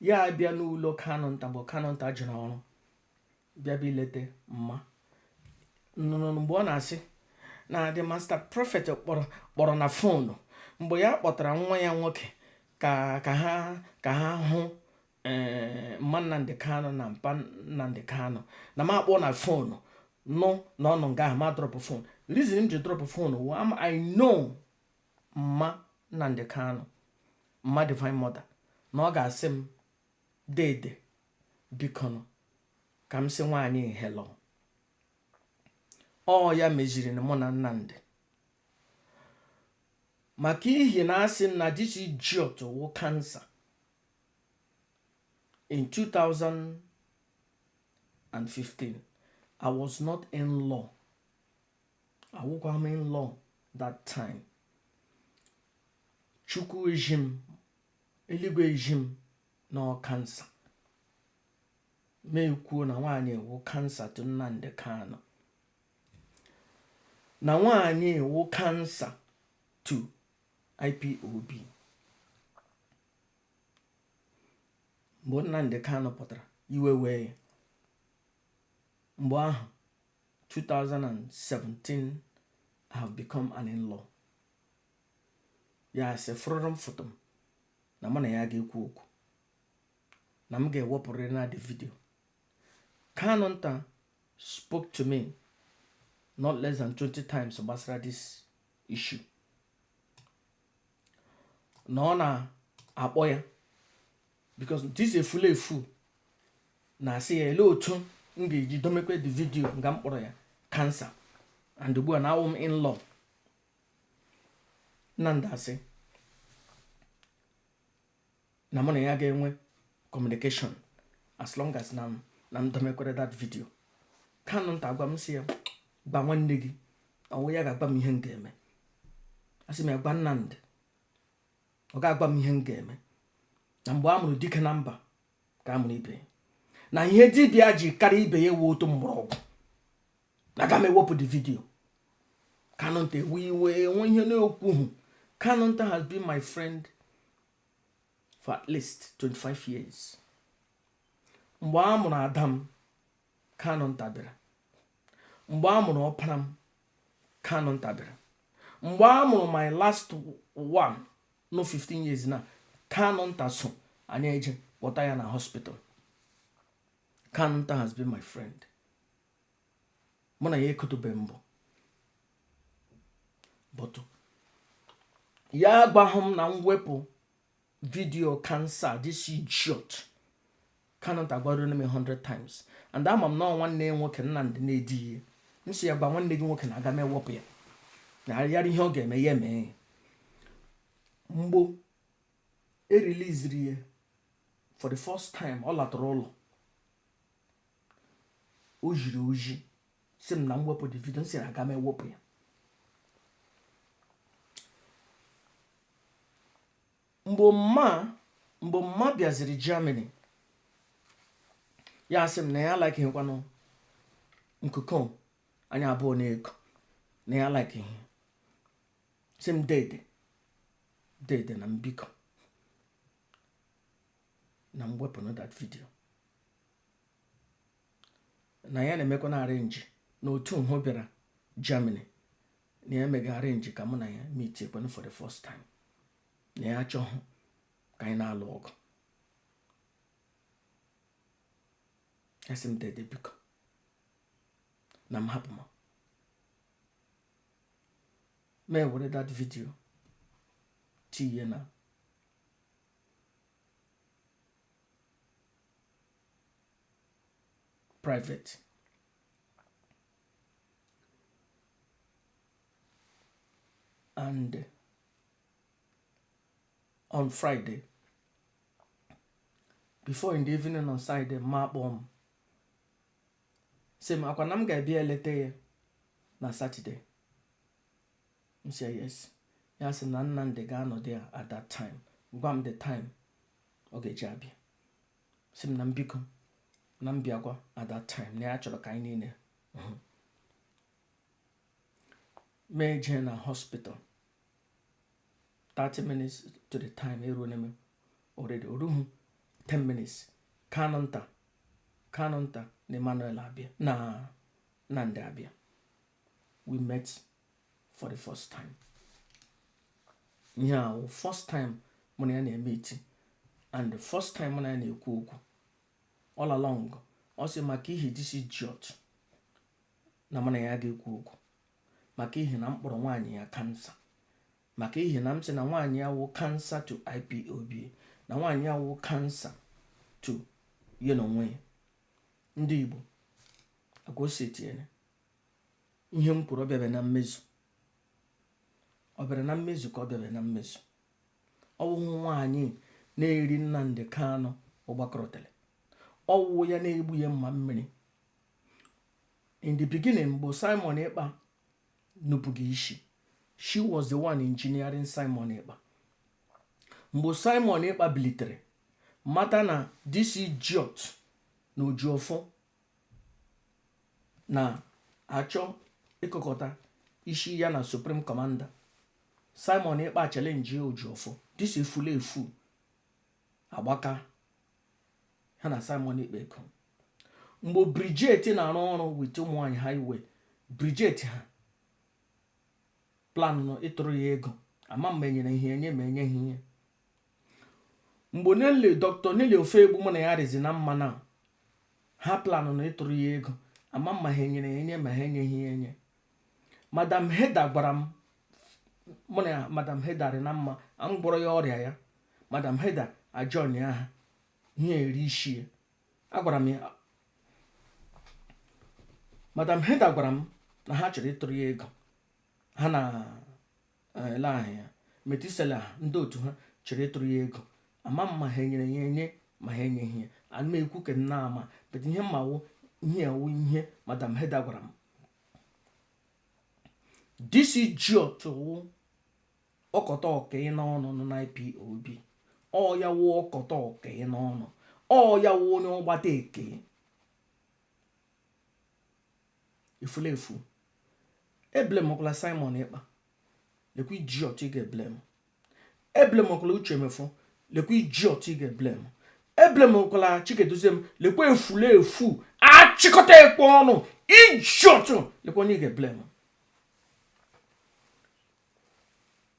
Ya abịa n'ụlọ Kanụ nta mgbe Kanụ nta jere ọrụ, bịa bịa ileta mma nụrụ mgbe ọ na-asị na the master prophet kpọrọ na phone mgbe ya kpọtara nwa ya nwoke ka ha hụ ee mma Nnamdi Kanu na mpa Nnamdi Kanu, na m akpọ na phone nụ na ọ nọ nga ahụ, ma drop phone. Reason m ji drop phone wụ I know mma Nnamdi Kanu, mma Divine Mother, na ọ ga-asị m, "Dede, biko, ka m sị nwaanyị hello." Ọ ya meziri na mụ na Nnamdi, maka ihi na asị m na this idiot wụ cancer in 2015. I was not in law, awụkwa m in law that time. Chukwu eji m, eluigwe eji m na ọ cancer. Ma ekwuo na nwaanyị wụ cancer to Nnamdi Kanu, na nwaanyị wụ cancer to IPOB. Mgbe Nnamdi Kanu pụtara, iwe wee ya. Mgbe ahụ 2017, I have become an in-law. Ya sị fụrụrụ m foto m na mụ na ya ga-ekwu okwu, na m ga-ewepụrịrị na the video. Kanu nta spoke to me not less than 20 times gbasara this issue, na ọ na-akpọ ya because this efulefu na-asị ya ele otu m ga-eji domekwe the video nga m kpọrọ ya cancer, and ugbu a na awụ m in-law. Nnamdi asị na mụ na ya ga-enwe communication as long as na m domekwere that video. Kanu nta gwa m, sị ya gba nwanne gị, ọwụ ya ga-agba m ihe m ga-eme. Asị m ya gba Nnamdi, ọ ga-agba m ihe m ga-eme, na mgbe a mụrụ dike na mba ka a mụrụ ibe ya, na ihe dibịa ji karịa ibe ya ewu otu mgbọrọgwụ, na aga m ewepụ the video. Kanu nta ewe iwe, enwe ihe na-ekwughị. Kanu nta has been my friend for at least 25 years. Mgbe a mụrụ ada m, Kanu nta bịara. Mgbe a mụrụ ọpara m, Kanu nta bịara. Mgbe a mụrụ my last one, no 15 years na, Kanu nta so anyị eje kpọta ya na hospital. Kanu nta has been my friend. Mụ na ya ekotobe mbụ, but ya agwahụ m na m wepụ video cancer this idiot. Kanu nta gwaruru m 100 times. And ama m na ọ nwanne ya nwoke Nnamdị na-edi ihe. M sị ya, gwa nwanne gị nwoke na aga m ewepụ ya, na yara ihe ọ ga-eme ya emee ya. Mgbo ereliziri ya for the first time, ọ latara ụlọ, o jiri oji sị m na m wepụ the video. M sịrị aga m ewepụ ya. Mgbe mma bịaziri Germany, ya sị m na ya likeghịkwanụ nkuko anyị abụọ na-eko, na ya likeghị. Sị m dede, dede, na m biko, na m wepụnụ that video, na ya na-emekwa na arrange na otu hụ bịara Germany, na ya emega arrange ka mụ na ya meet ekwenụ for the first time, na ya achọghị ka anyị na-alụ ọgụ. Ya sị m dede, biko, na m hapụ ma ewere that video tinye na private. And on Friday, before in the evening on Saturday, ma akpọ m sị m akwa na m ga-abịa eleta ya na Saturday. M sị yes. Ya sị na Nnamdi ga-anọdụ ya at that time, gwa m the time ọ ga-eji abịa, sị m na m biko, na m bịakwa at that time, na ya chọrọ ka anyị niile hụ. Mee jee na hospital 30 minutes to the time eruo m already, oruhu 10 minutes, Kanunta na Emmanuel abịa na Nnamdi abịa. We met for the first time. Ihe a wụ first time mụ na ya na-emeeti and the first time mụ na ya na-ekwu okwu. All along, ọ sị maka ihi this idiot na mụ na ya ga-ekwu okwu, maka ihi na m kpọrọ nwaanyị ya cancer, maka ihi na m sị na nwaanyị ya wụ cancer to IPOB, na nwaanyị ya wụ cancer to ya na onwe ya. Ndị Igbo agwosetiene ihe m kwuru, ọ bịara na mmezu, ọ bịara na mmezu ka ọ bịara na mmezu. Ọwụhụ nwaanyị na-eri Nnamdi Kanu ụgbakọrọtele, ọwụwụ ya na-egbu ya mma mmiri. In the beginning, mgbe Simon Ekpa nupụghị isi, she was the one engineering Simon Ekpa. Mgbe Simon Ekpa bilitere mata na this idiot na Ojiọfọ na-achọ ịkọkọta isi ya na Supreme Commander, Simon Ekpa challenge Ojiọfọ. This efulefu agbaka ha na Simon Ekpa ego. Mgbe Bridget na-arụ ọrụ with ụmụ nwanyị highway, Bridget ha plan ịtụrụ ya ego, ama m enyere ihe enye ma enyeghị ihe. Mgbe Nelly, Dr. Nelly Ofoegbu, mụ na ya rịzi na mma na ha plan na ịtụrụ ya ego, ama ma ha enyere ya enye ma ha enyeghị ya enye. Madam Heda gwara m, mụ na Madam Heda rị na mma, m gwọrọ ya ọrịa ya. Madam Heda ajoin ya ha ihe eri isi ya. Agwara m ya, Madam Heda gwara m na ha chọrọ ịtụrụ ya ego, ha na ele ahụ ya Metusela, ndị otu ha chọrọ ịtụrụ ya ego, ama m ma ha enyere ya enye ma ha enyeghị ya. Ana m ekwu ka m na-ama, but ihe mma wụ ihe awụ ihe Madam Heda gwara m. This idiot wụ ọkọta ọka n'ọnụ nọ na IPOB. Ọ ya wụ ọkọta ọka n'ọnụ, ọ ya wụ onye ọgbata eke efulefu. Eblamekwala Simon Ekpa, lekwa idiot ị ga-eblame. Eblamekwala Uche Mefor, lekwa idiot ị ga-eblame. Eblamekwala Chikedozie m, lekwa efulefu achịkọta ekpe ọnụ idiot, lekwa onye ị ga-eblame.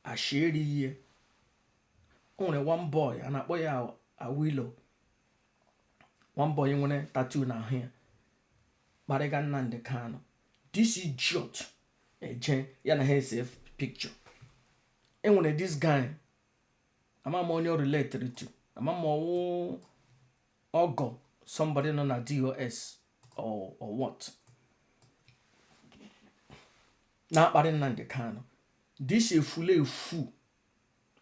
Ashieri ihe o nwere one boy a na-akpọ ya Awilo, one boy nwere tattoo n'ahụ ya, kparịga Nnamdi Kanu. This idiot eje ya na ha ese picture. Enwere this guy, ama m onye related to, ama m ọwụ ọgọ somebody nọ na DOS. or what na-akparị Nnamdi Kanu. This efulefu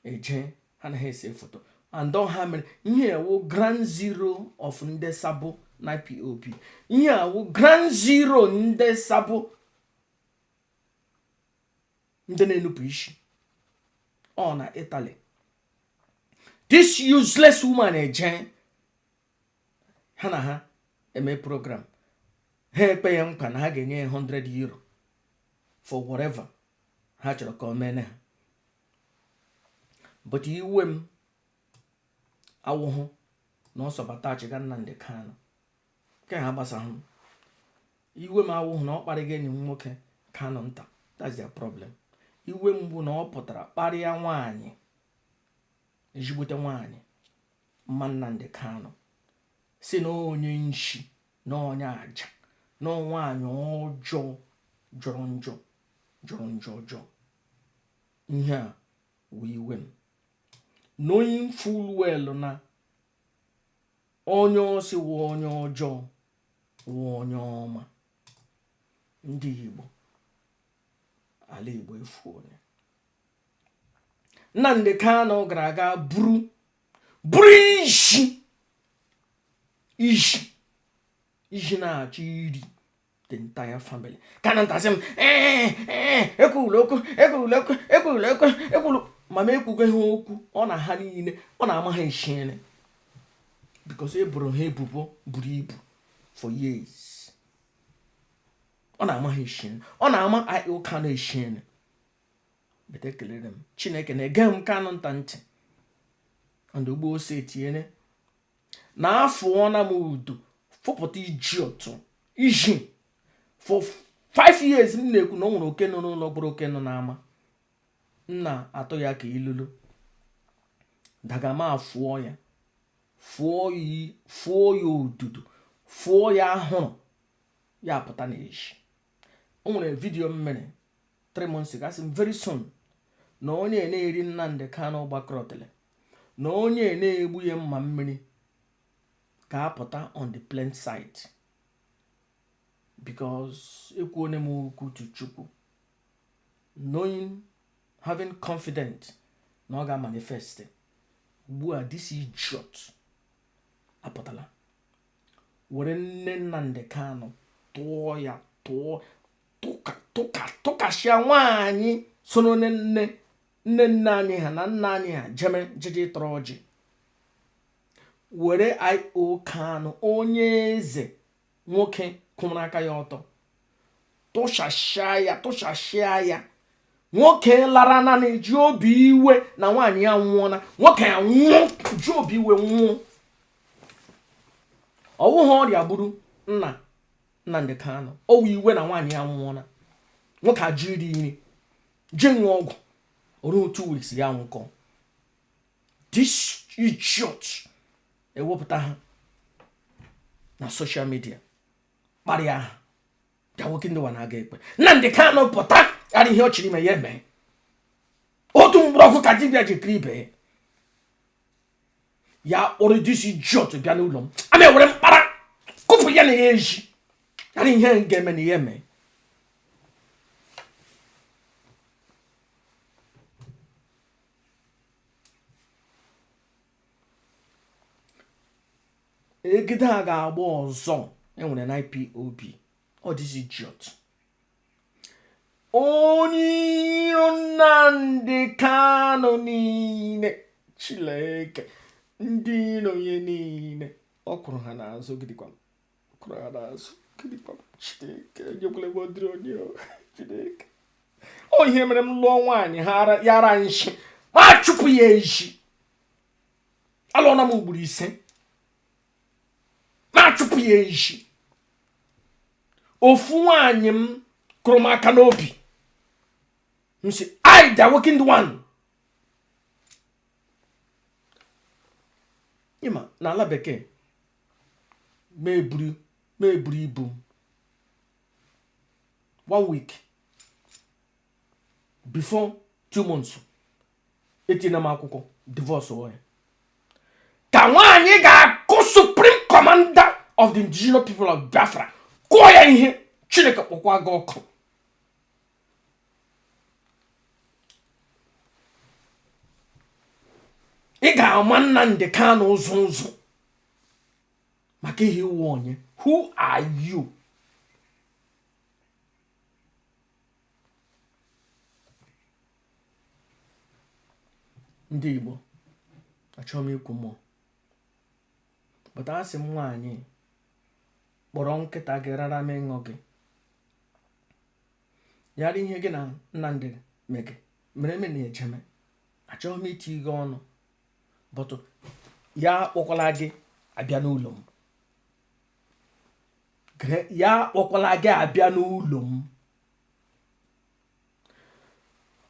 eje ha na ha ese foto and ọ ha mere ihe a wụ ground zero of ndị sabo na IPOB. Ihe a wụ ground zero ndị sabo, ndị na-enupụ isi ọ na Italy. This useless woman eje ha na ha eme program, ha ekpe ya nkwa na ha ga-enye ya €100 for whatever ha chọrọ ka o mene ha. But iwe m awụhụ na ọ sabotage-ga Nnamdi Kanu nke ha gbasahụ m. Iwe m awụhụ na ọ kparịga enyi m nwoke Kanu nta, that's their problem. Iwe m bụ na ọ pụtara kparịa nwaanyị, ezigbote nwaanyị, mma Nnamdi Kanu, si na onye nshi na onye aja na nwaanyị ọjọọ jọrọ njọ, jọrọ njọ ọjọọ. Ihe a wụ iwe m, knowing full well na onye ọ sị wụ onye ọjọọ wụ onye ọma. Ndị Igbo, ala Igbo efu onye Nnamdi Kanu gara aga buru buru isi isi isi na-achọ iri the entire family. Kanu nta sị m ekwula okwu, ekwula okwu, ekwula okwu, ekwulu mama ekwugo ha okwu. Ọ na ha niile ọ na-ama ha eshiere because e boro ha ebubo buru ibu for years. Ọ na-ama ha eshiere, ọ na-ama IO Kanu eshiere. But ekelere m Chineke na ege m Kanu nta ntị and ugbo ose etinyere na afụọna m udo fụpụta iji otu iji for 5 years. M na-ekwu na o nwere oke nọ n'ụlọ gburu oke nọ n'ama. M na-atụ ya ka ilulu daga m afụọ ya, fụọ ya, fụọ ya odudu, fụọ ya ahụrụ ya pụta n'ezi. O nwere video m mere 3 months ago, asị m very soon na onye na-eri Nnamdi Kanu gbakọrọtele na onye na-egbu ya mma mmiri ga-apụta on the plain sight, because ekwuone m okwu to Chukwu, knowing, having confident na ọ ga-manifest. Ugbu a this idiot apụtala were nne Nnamdi Kanu tụọ ya, tụọ, tụka tụka tụkashịa nwaanyị soro nne nne nne anyị ha na nna anyị ha jeme jeje tọrọ ọjị, were IO Kanu, onye eze nwoke kwụrụ aka ya ọtọ, tụshashịa ya, tụshashịa ya. Nwoke lara na na-eji obi iwe na nwaanyị ya nwụọna. Nwoke ya nwụọ ji obi iwe nwụọ. Ọwụghị ọrịa gburu nna Nnamdi Kanu, ọwụ iwe na nwaanyị ya nwụọna. Nwoke ajụ iri nri, je ṅụọ ọgwụ, oruo 2 weeks ya nwụkọ. This idiot ewepụta ha na social media kparịa ha. Bịa nwoke ndị wa na-aga ekpe Nnamdi Kanu pụta ghara ihe ọ chịrị ime ya eme. Otu mgbọrọgwụ ka dibịa ji kiri ibe ya kpọrọ this idiot bịa n'ụlọ m, a na-ewere mkpara kụpụ ya na ya eji ghara ihe ga-eme na ya eme. Egide a ga-agba ọzọ enwere na IPOB. Ọ this idiot onye iro Nnamdi Kanu niile, Chineke, ndị iro ya niile ọ kwụrụ ha n'azụ gidigbam, kwụrụ ha n'azụ gidigbam. Chineke enyekwala m ọdịrị onye o. Chineke, ọ ihe mere m lụọ nwaanyị ha yara nshi ma chụpụ ya ezi. Alụọna m ugboro 5 ma chụpụ ya ezi. Ofu nwaanyị m kụrụ m aka n'obi, m sị, I the awakened one. Ịma n'ala bekee ma eburu ibu m one week before 2 months etinye m akwụkwọ divorce ya ka nwaanyị ga-akụ supreme commander of the indigenous people of Biafra. Kụọ ya ihe, Chineke kpọkwa gị ọkụ. Ị ga-ama Nnamdi Kanu ụzụ ụzụ maka ihe ị wụ onye. Who are you? Ndị Igbo, achọghị m ikwu more, but asị m nwaanyị kpọrọ nkịta gị rara m ịṅụ gị yara ihe gị na Nnamdi mege mere eme na ejeme. Achọghị m iti gị ọnụ, but ya akpọkwala gị abịa n'ụlọ m, ya akpọkwala gị abịa n'ụlọ m.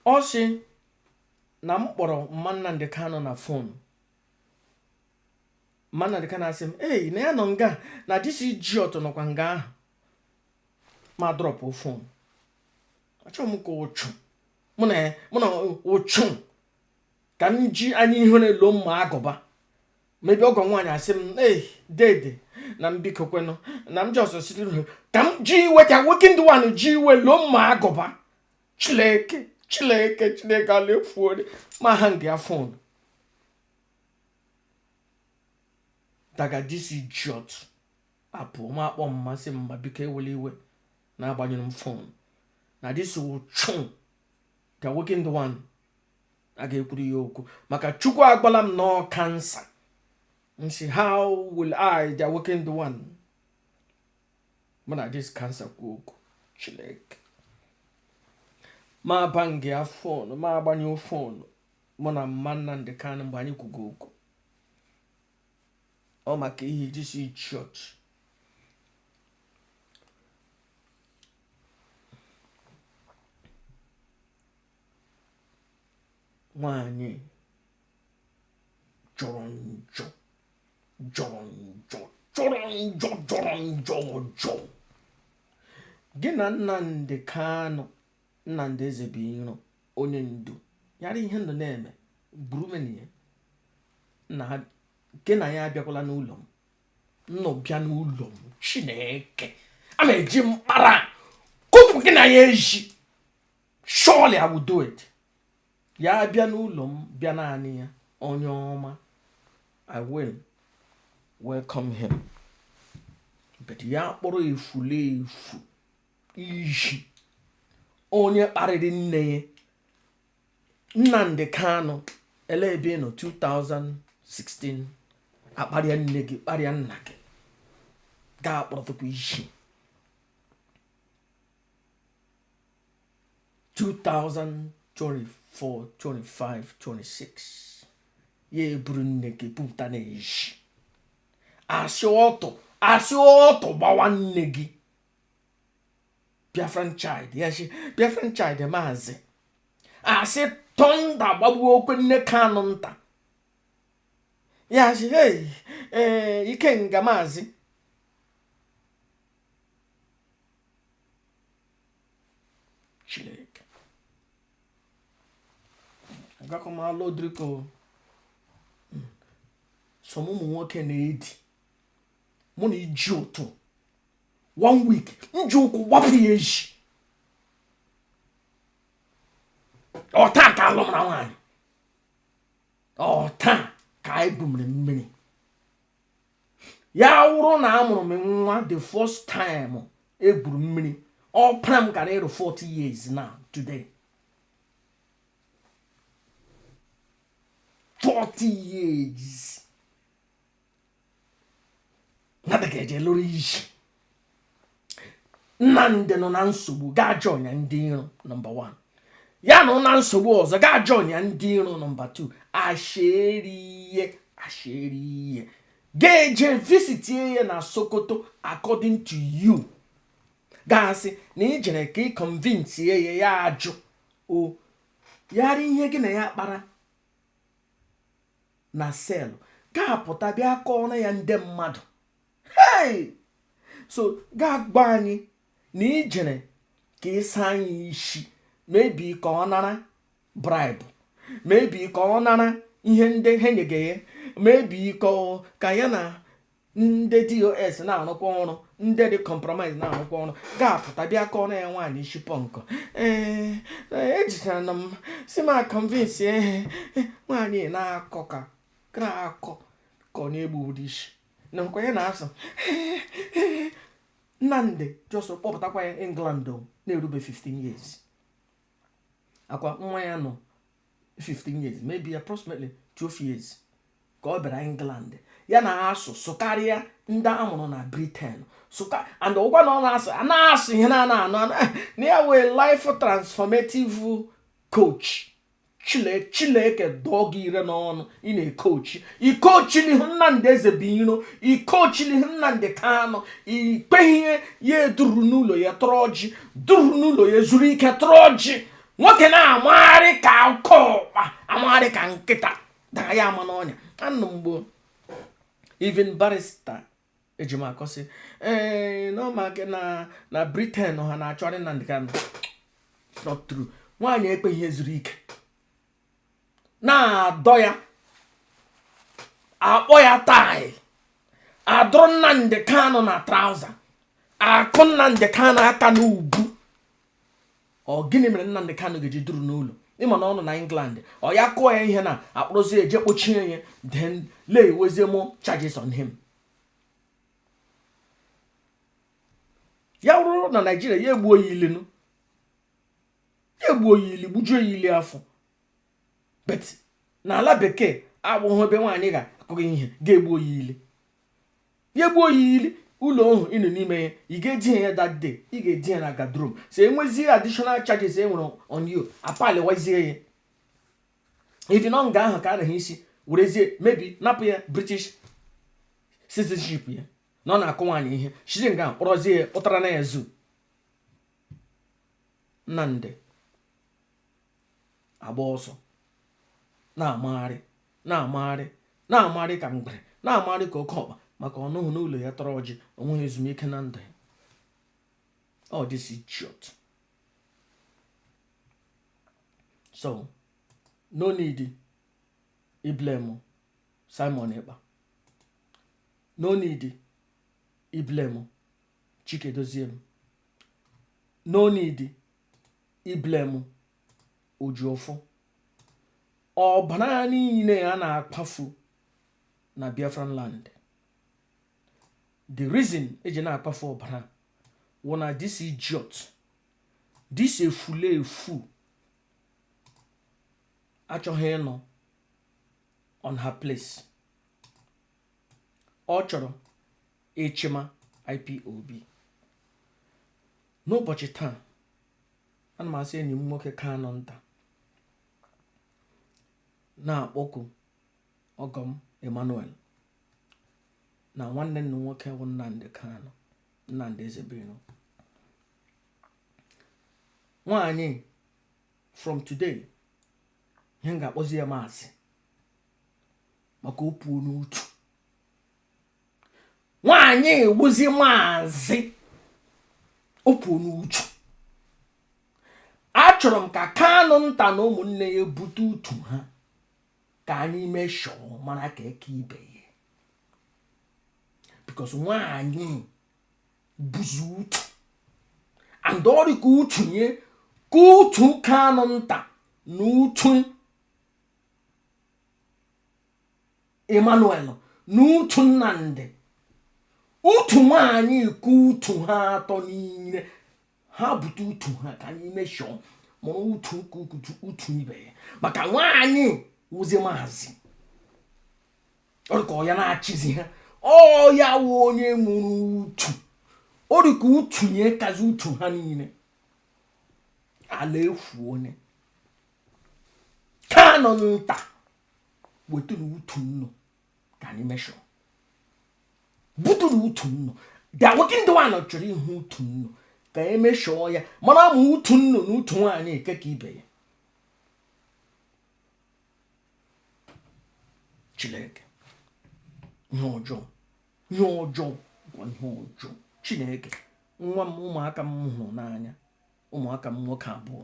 Ọ sị na m kpọrọ mma Nnamdi Kanu na phone. Mma Nnamdi Kanu asị m ei na ya nọ nga na this idiot nọkwa nga ahụ. Ma drop phone. Achọghị m ka ụchụ mụ na ụchụ ka m ji anya ihere loo mma agụba maybe ọgọ nwaanyị asị m ei dede na m biko kwenụ na m just sitere ka m ji iwe ka awakened one ji iwe loo mma agụba. Chineke, Chineke, Chineke alaefuo ma hang ya phone daga this idiot apụ. M akpọ mma sị mma biko ewela iwe na agbanyụrụ m phone na this ụchụ the awakened one a ga-ekwuru ya okwu maka Chukwu agwala m na ọ cancer. M sị how will I, the awakened one, mụ na this cancer kwuo okwu? Chineke, ma bang ya phone, ma agbanyụ phone mụ na mma Nnamdi Kanu mgbe anyị kwugo okwu ọ maka ihe this idiot. Nwanyị jọrọ njọ, jọrọ njọ, jọrọ njọ, jọrọ njọ ọjọọ. Gị na Nnamdi Kanu, Nnamdi Ezebiro, onye ndu yara ihe ndụ na-eme gburumenie na gị na ya abịakwala n'ụlọ m. Nnọ bịa n'ụlọ m, Chineke a na-eji mkpara kụpụ gị na ya eji. Surely I will do it. Ya bịa n'ụlọ m, bịa naanị ya, onye ọma, I will welcome him, but ya kpọrọ efulefu iji onye kparịrị nne ya. Nnamdi Kanu, ele ebe ị nọ 2016 akparịa nne gị, kparịa nna gị, gaa kpọrọtụkwa isi 2024, 25, 26 ya eburu nne gị bupụta n'ezi, asị ọtụ, asị ọtụ gbawa nne gị. Biafran child ya sị Biafran child maazị asị thunder gbagbuo okwe nne Kanu nta ya sị hey ee ikenga maazị. Chineke, agakọ m alụ odriko some ụmụ nwoke na-edi mụ na iji ụtụ one week m ji ụkwụ gbapụ ya eji ọta ka alụmara nwaanyị ọta ka anyị gwumere mmiri. Ya wụrụ na amụrụ m nwa the first time egwuru mmiri, ọpara m gara ịrụ 40 years now today, 40 years mmadụ ga-eje lụrụ iji. Nnamdị nọ na nsogbu, gaa join ya ndị iro number 1. Ya nọ na nsogbu ọzọ, gaa join ya ndị iro number 2. Asheri ihe, asheri ihe, ga-eje visitie ya na Sokoto. According to you, gasị na ị jere ka ị convince ya, ya ajụ o yara ihe gị na ya kpara na cell, ga-apụta bịa kọọrọ ya ndị mmadụ. Hey, so ga-agba anyị na ị jere ka ị saa anyị isi, maybe ka ọ nara bribe, maybe ka ọ nara ihe ndị ha nyege ya, maybe ka ya na ndị DOS na-arụkwa ọrụ. Ndị dị compromise na-arụkwa ọrụ ga-apụta bịa kọrọ ya nwaanyị isi punk. Ee, ejitara na m si ma convince ee nwaanyị na-akọ ka na-akọ ka ọ na-egbu ụdị isi na nkwa ya na-asụ. Nnamdi just kpọpụtakwa ya England na-erube 15 years, akwa nwa ya nọ 15 years, maybe approximately 12 years ka ọ bịara England. Ya na-asụ sụkarịa ndị amụrụ na Britain sụka and ụgwa na ọ na-asụ a na-asụ ihe na ana anụ na ya wee life transformative coach. Chileke dọọ gị ire n'ọnụ. Ị na-ekochi ikochilihu Nnamdi Ezebiro, ikochilihu Nnamdi Kanu, ikpeghị ihe ya eduru n'ụlọ ya tọrọ ọjị, duru n'ụlọ ya zuru ike tọrọ ọjị. Nwoke na-amagharị ka oke ọkpa, amagharị ka nkịta daa ya ama n'ọnya. Anụ mgbe even barrister Ejimakor sị ee na Britain ha na-achọrị Nnamdi Kanu. Not true. Nwaanyị ekpeghị ihe zuru ike na-adọ ya, akpọ ya tie, adọrọ Nnamdi Kanu na trouser, akụ Nnamdi Kanu aka n'ubu. Ọ gịnị mere Nnamdi Kanu ga-eji duru n'ụlọ ịma na ọ nọ na England? Ọ ya kụọ ya ihe na akpụrụzi eje kpochie ya, then lay wezie more charges on him. Ya rụrụ na Naijiria, ya egbuo ya ilinu, ya egbuo ya ili, gbujuo ya ili afọ. But n'ala bekee abụghị ebe nwaanyị ga-akụghị ihe ga-egbuo ya ili. Ya egbuo ya ili, ụlọ ohu ịnọ n'ime ya, ị ga-eji ya that day, ị ga-eji ya na guardroom. So enwezie additional charges e nwere on you, apaliwazie ya. If nọ nga ahụ ka a naghị isi werezie maybe napụ ya British citizenship ya na ọ na-akụ nwaanyị ihe shiri nga kpọrọzie ya kpụtara na ya zoo. Nnamdi agba ọsọ na-amagharị na-amagharị na-amagharị ka ngwere, na-amagharị ka oke ọkpa, maka ọnụhụ n'ụlọ ya tọrọ ọjị, onweghị ezumike na ndụ ya. Ọ this idiot. So no need iblame Simon Ekpa, no need iblame Chike Doziem, no need iblame Ojiọfọ. Ọbara niile a na-akpafu na Biafran land, the reason eji na-akpafu ọbara wụ na this idiot, this efulefu achọghị ịnọ on her place. Ọ chọrọ ịchịma IPOB. N'ụbọchị taa, ana m asị enyi m nwoke Kanu nta, na-akpọku ọgọ m Emmanuel na nwanne nna nwoke bụ Nnamdi Kanu, Nnamdi Ezebiro. Nwaanyị, from today, ihe m ga-akpọzi ya maazị, maka o puo n'utu. Nwaanyị ewuzi maazị, o puo n'utu. Achọrọ m ka Kanu nta na ụmụnne ya bute utu ha ka anyị measure mara ka eke ibe ya, because nwaanyị buzi utu and ọrụ ka utu nye ka utu Kanu nta na utu Emmanuel na utu Nnamdi, utu nwaanyị ka utu ha atọ niile. Ha bute utu ha ka anyị measure mụrụ utu ka utu ibe ya, maka nwaanyị wụzi maazị, ọ dị ka ọ ya na-achịzi ha, ọ ya wụ onye nwụrụ utu, ọ dị ka utu nye kazi utu ha niile. Ala efu onye Kanu nta wetụrụ utu nnụ ka anyị measure, buturu utu nnụ. The awakened one chọrọ ihu utu nnụ ka e measure ya, mara ma utu nnụ na utu nwaanyị eke ka ibe ya. Chineke, ihe ọjọọ, ihe ọjọọ kwa ihe ọjọọ. Chineke, nwa m, ụmụaka m hụrụ n'anya, ụmụaka m nwoke abụọ,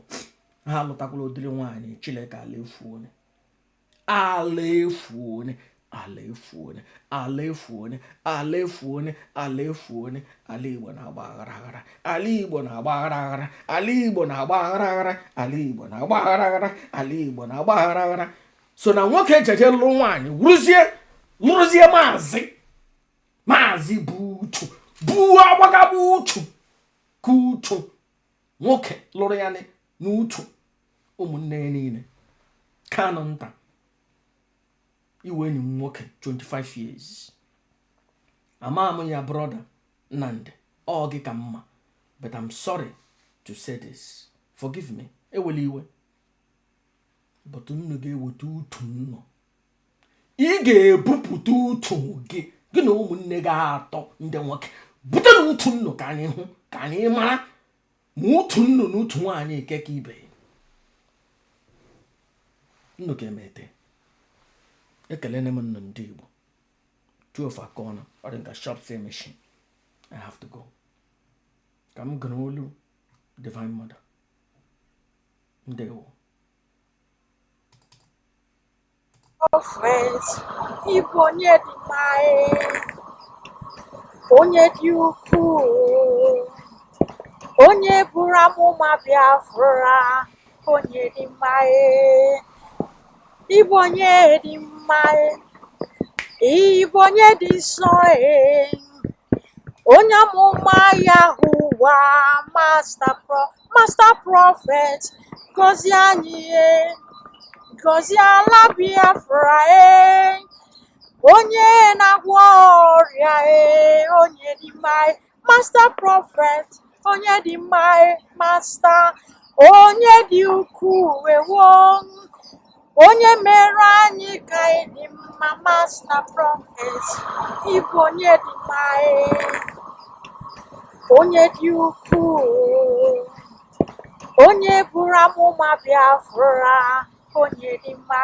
ha alụtakwala ụdịrị nwaanyị. Chineke, ala efu onye, ala efu onye. Ala efuone, ala efuone, ala efuone, ala efuone. Ala Igbo na-agba aghara aghara, ala Igbo na-agba aghara aghara, ala Igbo na-agba aghara aghara, ala Igbo na-agba aghara aghara, ala Igbo na-agba aghara aghara. So na nwoke jeje lụrụ nwaanyị, wụrụzie lụrụzie maazị, maazị bụ uchu bụ agbagaba uchu ka uchu nwoke lụrụ ya n'uchu ụmụnne ya niile. Kanụ nta iwe enyi m nwoke 25 years, ama m ya. Brother Nnamdi, ọ gị ka mma, but I'm sorry to say this, forgive me, ewela iwe, but unu ga-eweta utu nnọ. Ị ga-ebupụta utu gị, gị na ụmụnne gị atọ ndị nwoke, bute na utu nnụ ka anyị hụ, ka anyị mara ma utu nnụ na utu nwaanyị eke ka ibe nnụ ga-emete. Ekelene m nnụ ndị Igbo. 12 akọna, ọ dị nka shop say machine. I have to go ka m gụrụ olu Divine Mother. Ndewo. Prophet, ịbụ onye dị mma, onye dị ukwuu, onye buru amụma Biafra, onye dị mma, ịbụ onye dị mma, ịbụ onye dị nsọ, onye amụma Yahuwa, master prophet, gọzie anyị, gọzie ala Biafra, onye na-agwọ ọrịa, onye dị mma, master prophet, onye dị mma, master, onye dị ukwuu, ewo, onye mere anyị ka anyị dị mma, master prophet, ịbụ onye dị mma, onye dị ukwuu, onye buru amụma Biafra, onye dị mma,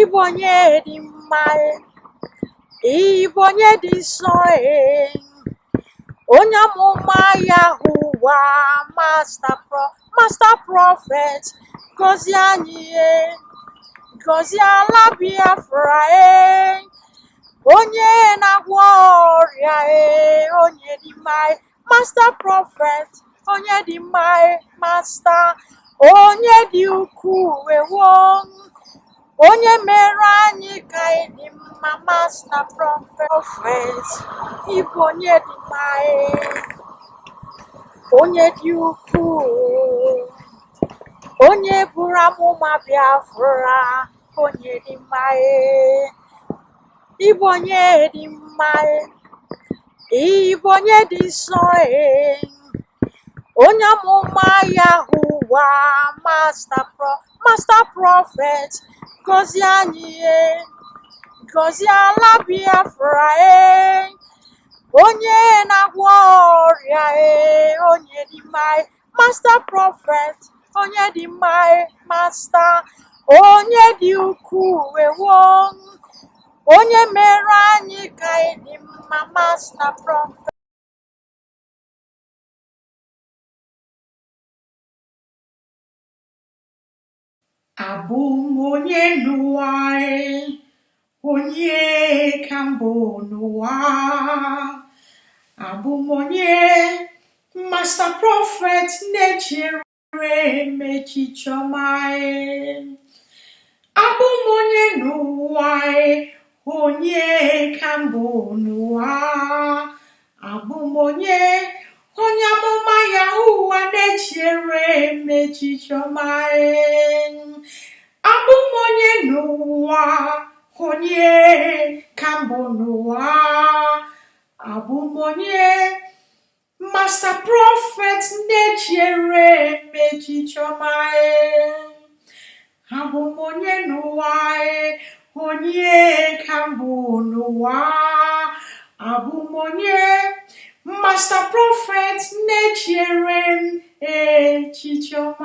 ịbụ onye dị mma, ịbụ onye dị nsọ, onye amụma Yahuwa, master prophet, gọzie anyị, gọzie ala Biafra, onye na-agwọ ọrịa, onye dị mma, master prophet, onye dị mma, master, onye dị ukwuu, ewo, onye mere anyị ka anyị dị mma, master prophet, ịbụ onye dị mma, onye dị ukwuu, onye buru amụma Biafra, onye dị mma, ịbụ onye dị mma, ịbụ onye dị nsọ, onye amụma Yahuwa, master prophet, gọzie anyị, gọzie ala Biafra, onye na-agwọ ọrịa, onye dị mma, master prophet, onye dị mma, master, onye dị ukwuu, ewo, onye mere anyị ka anyị dị mma, master prophet. Abụ m onye n'ụwa, onye ka mbụ n'ụwa. Abụ m onye Master Prophet na-echere m echiche ọma. Abụ m onye n'ụwa, onye ka mbụ n'ụwa. Abụ m onye onye amụma Yahuwa na-echere m echiche ọma. Abụ m onye n'ụwa, onye ka mbụ n'ụwa. Abụ m onye Master Prophet na-echere m echiche ọma. Abụ m onye n'ụwa, onye ka mbụ n'ụwa. Abụ m onye Master Prophet na-echere m echiche ọma.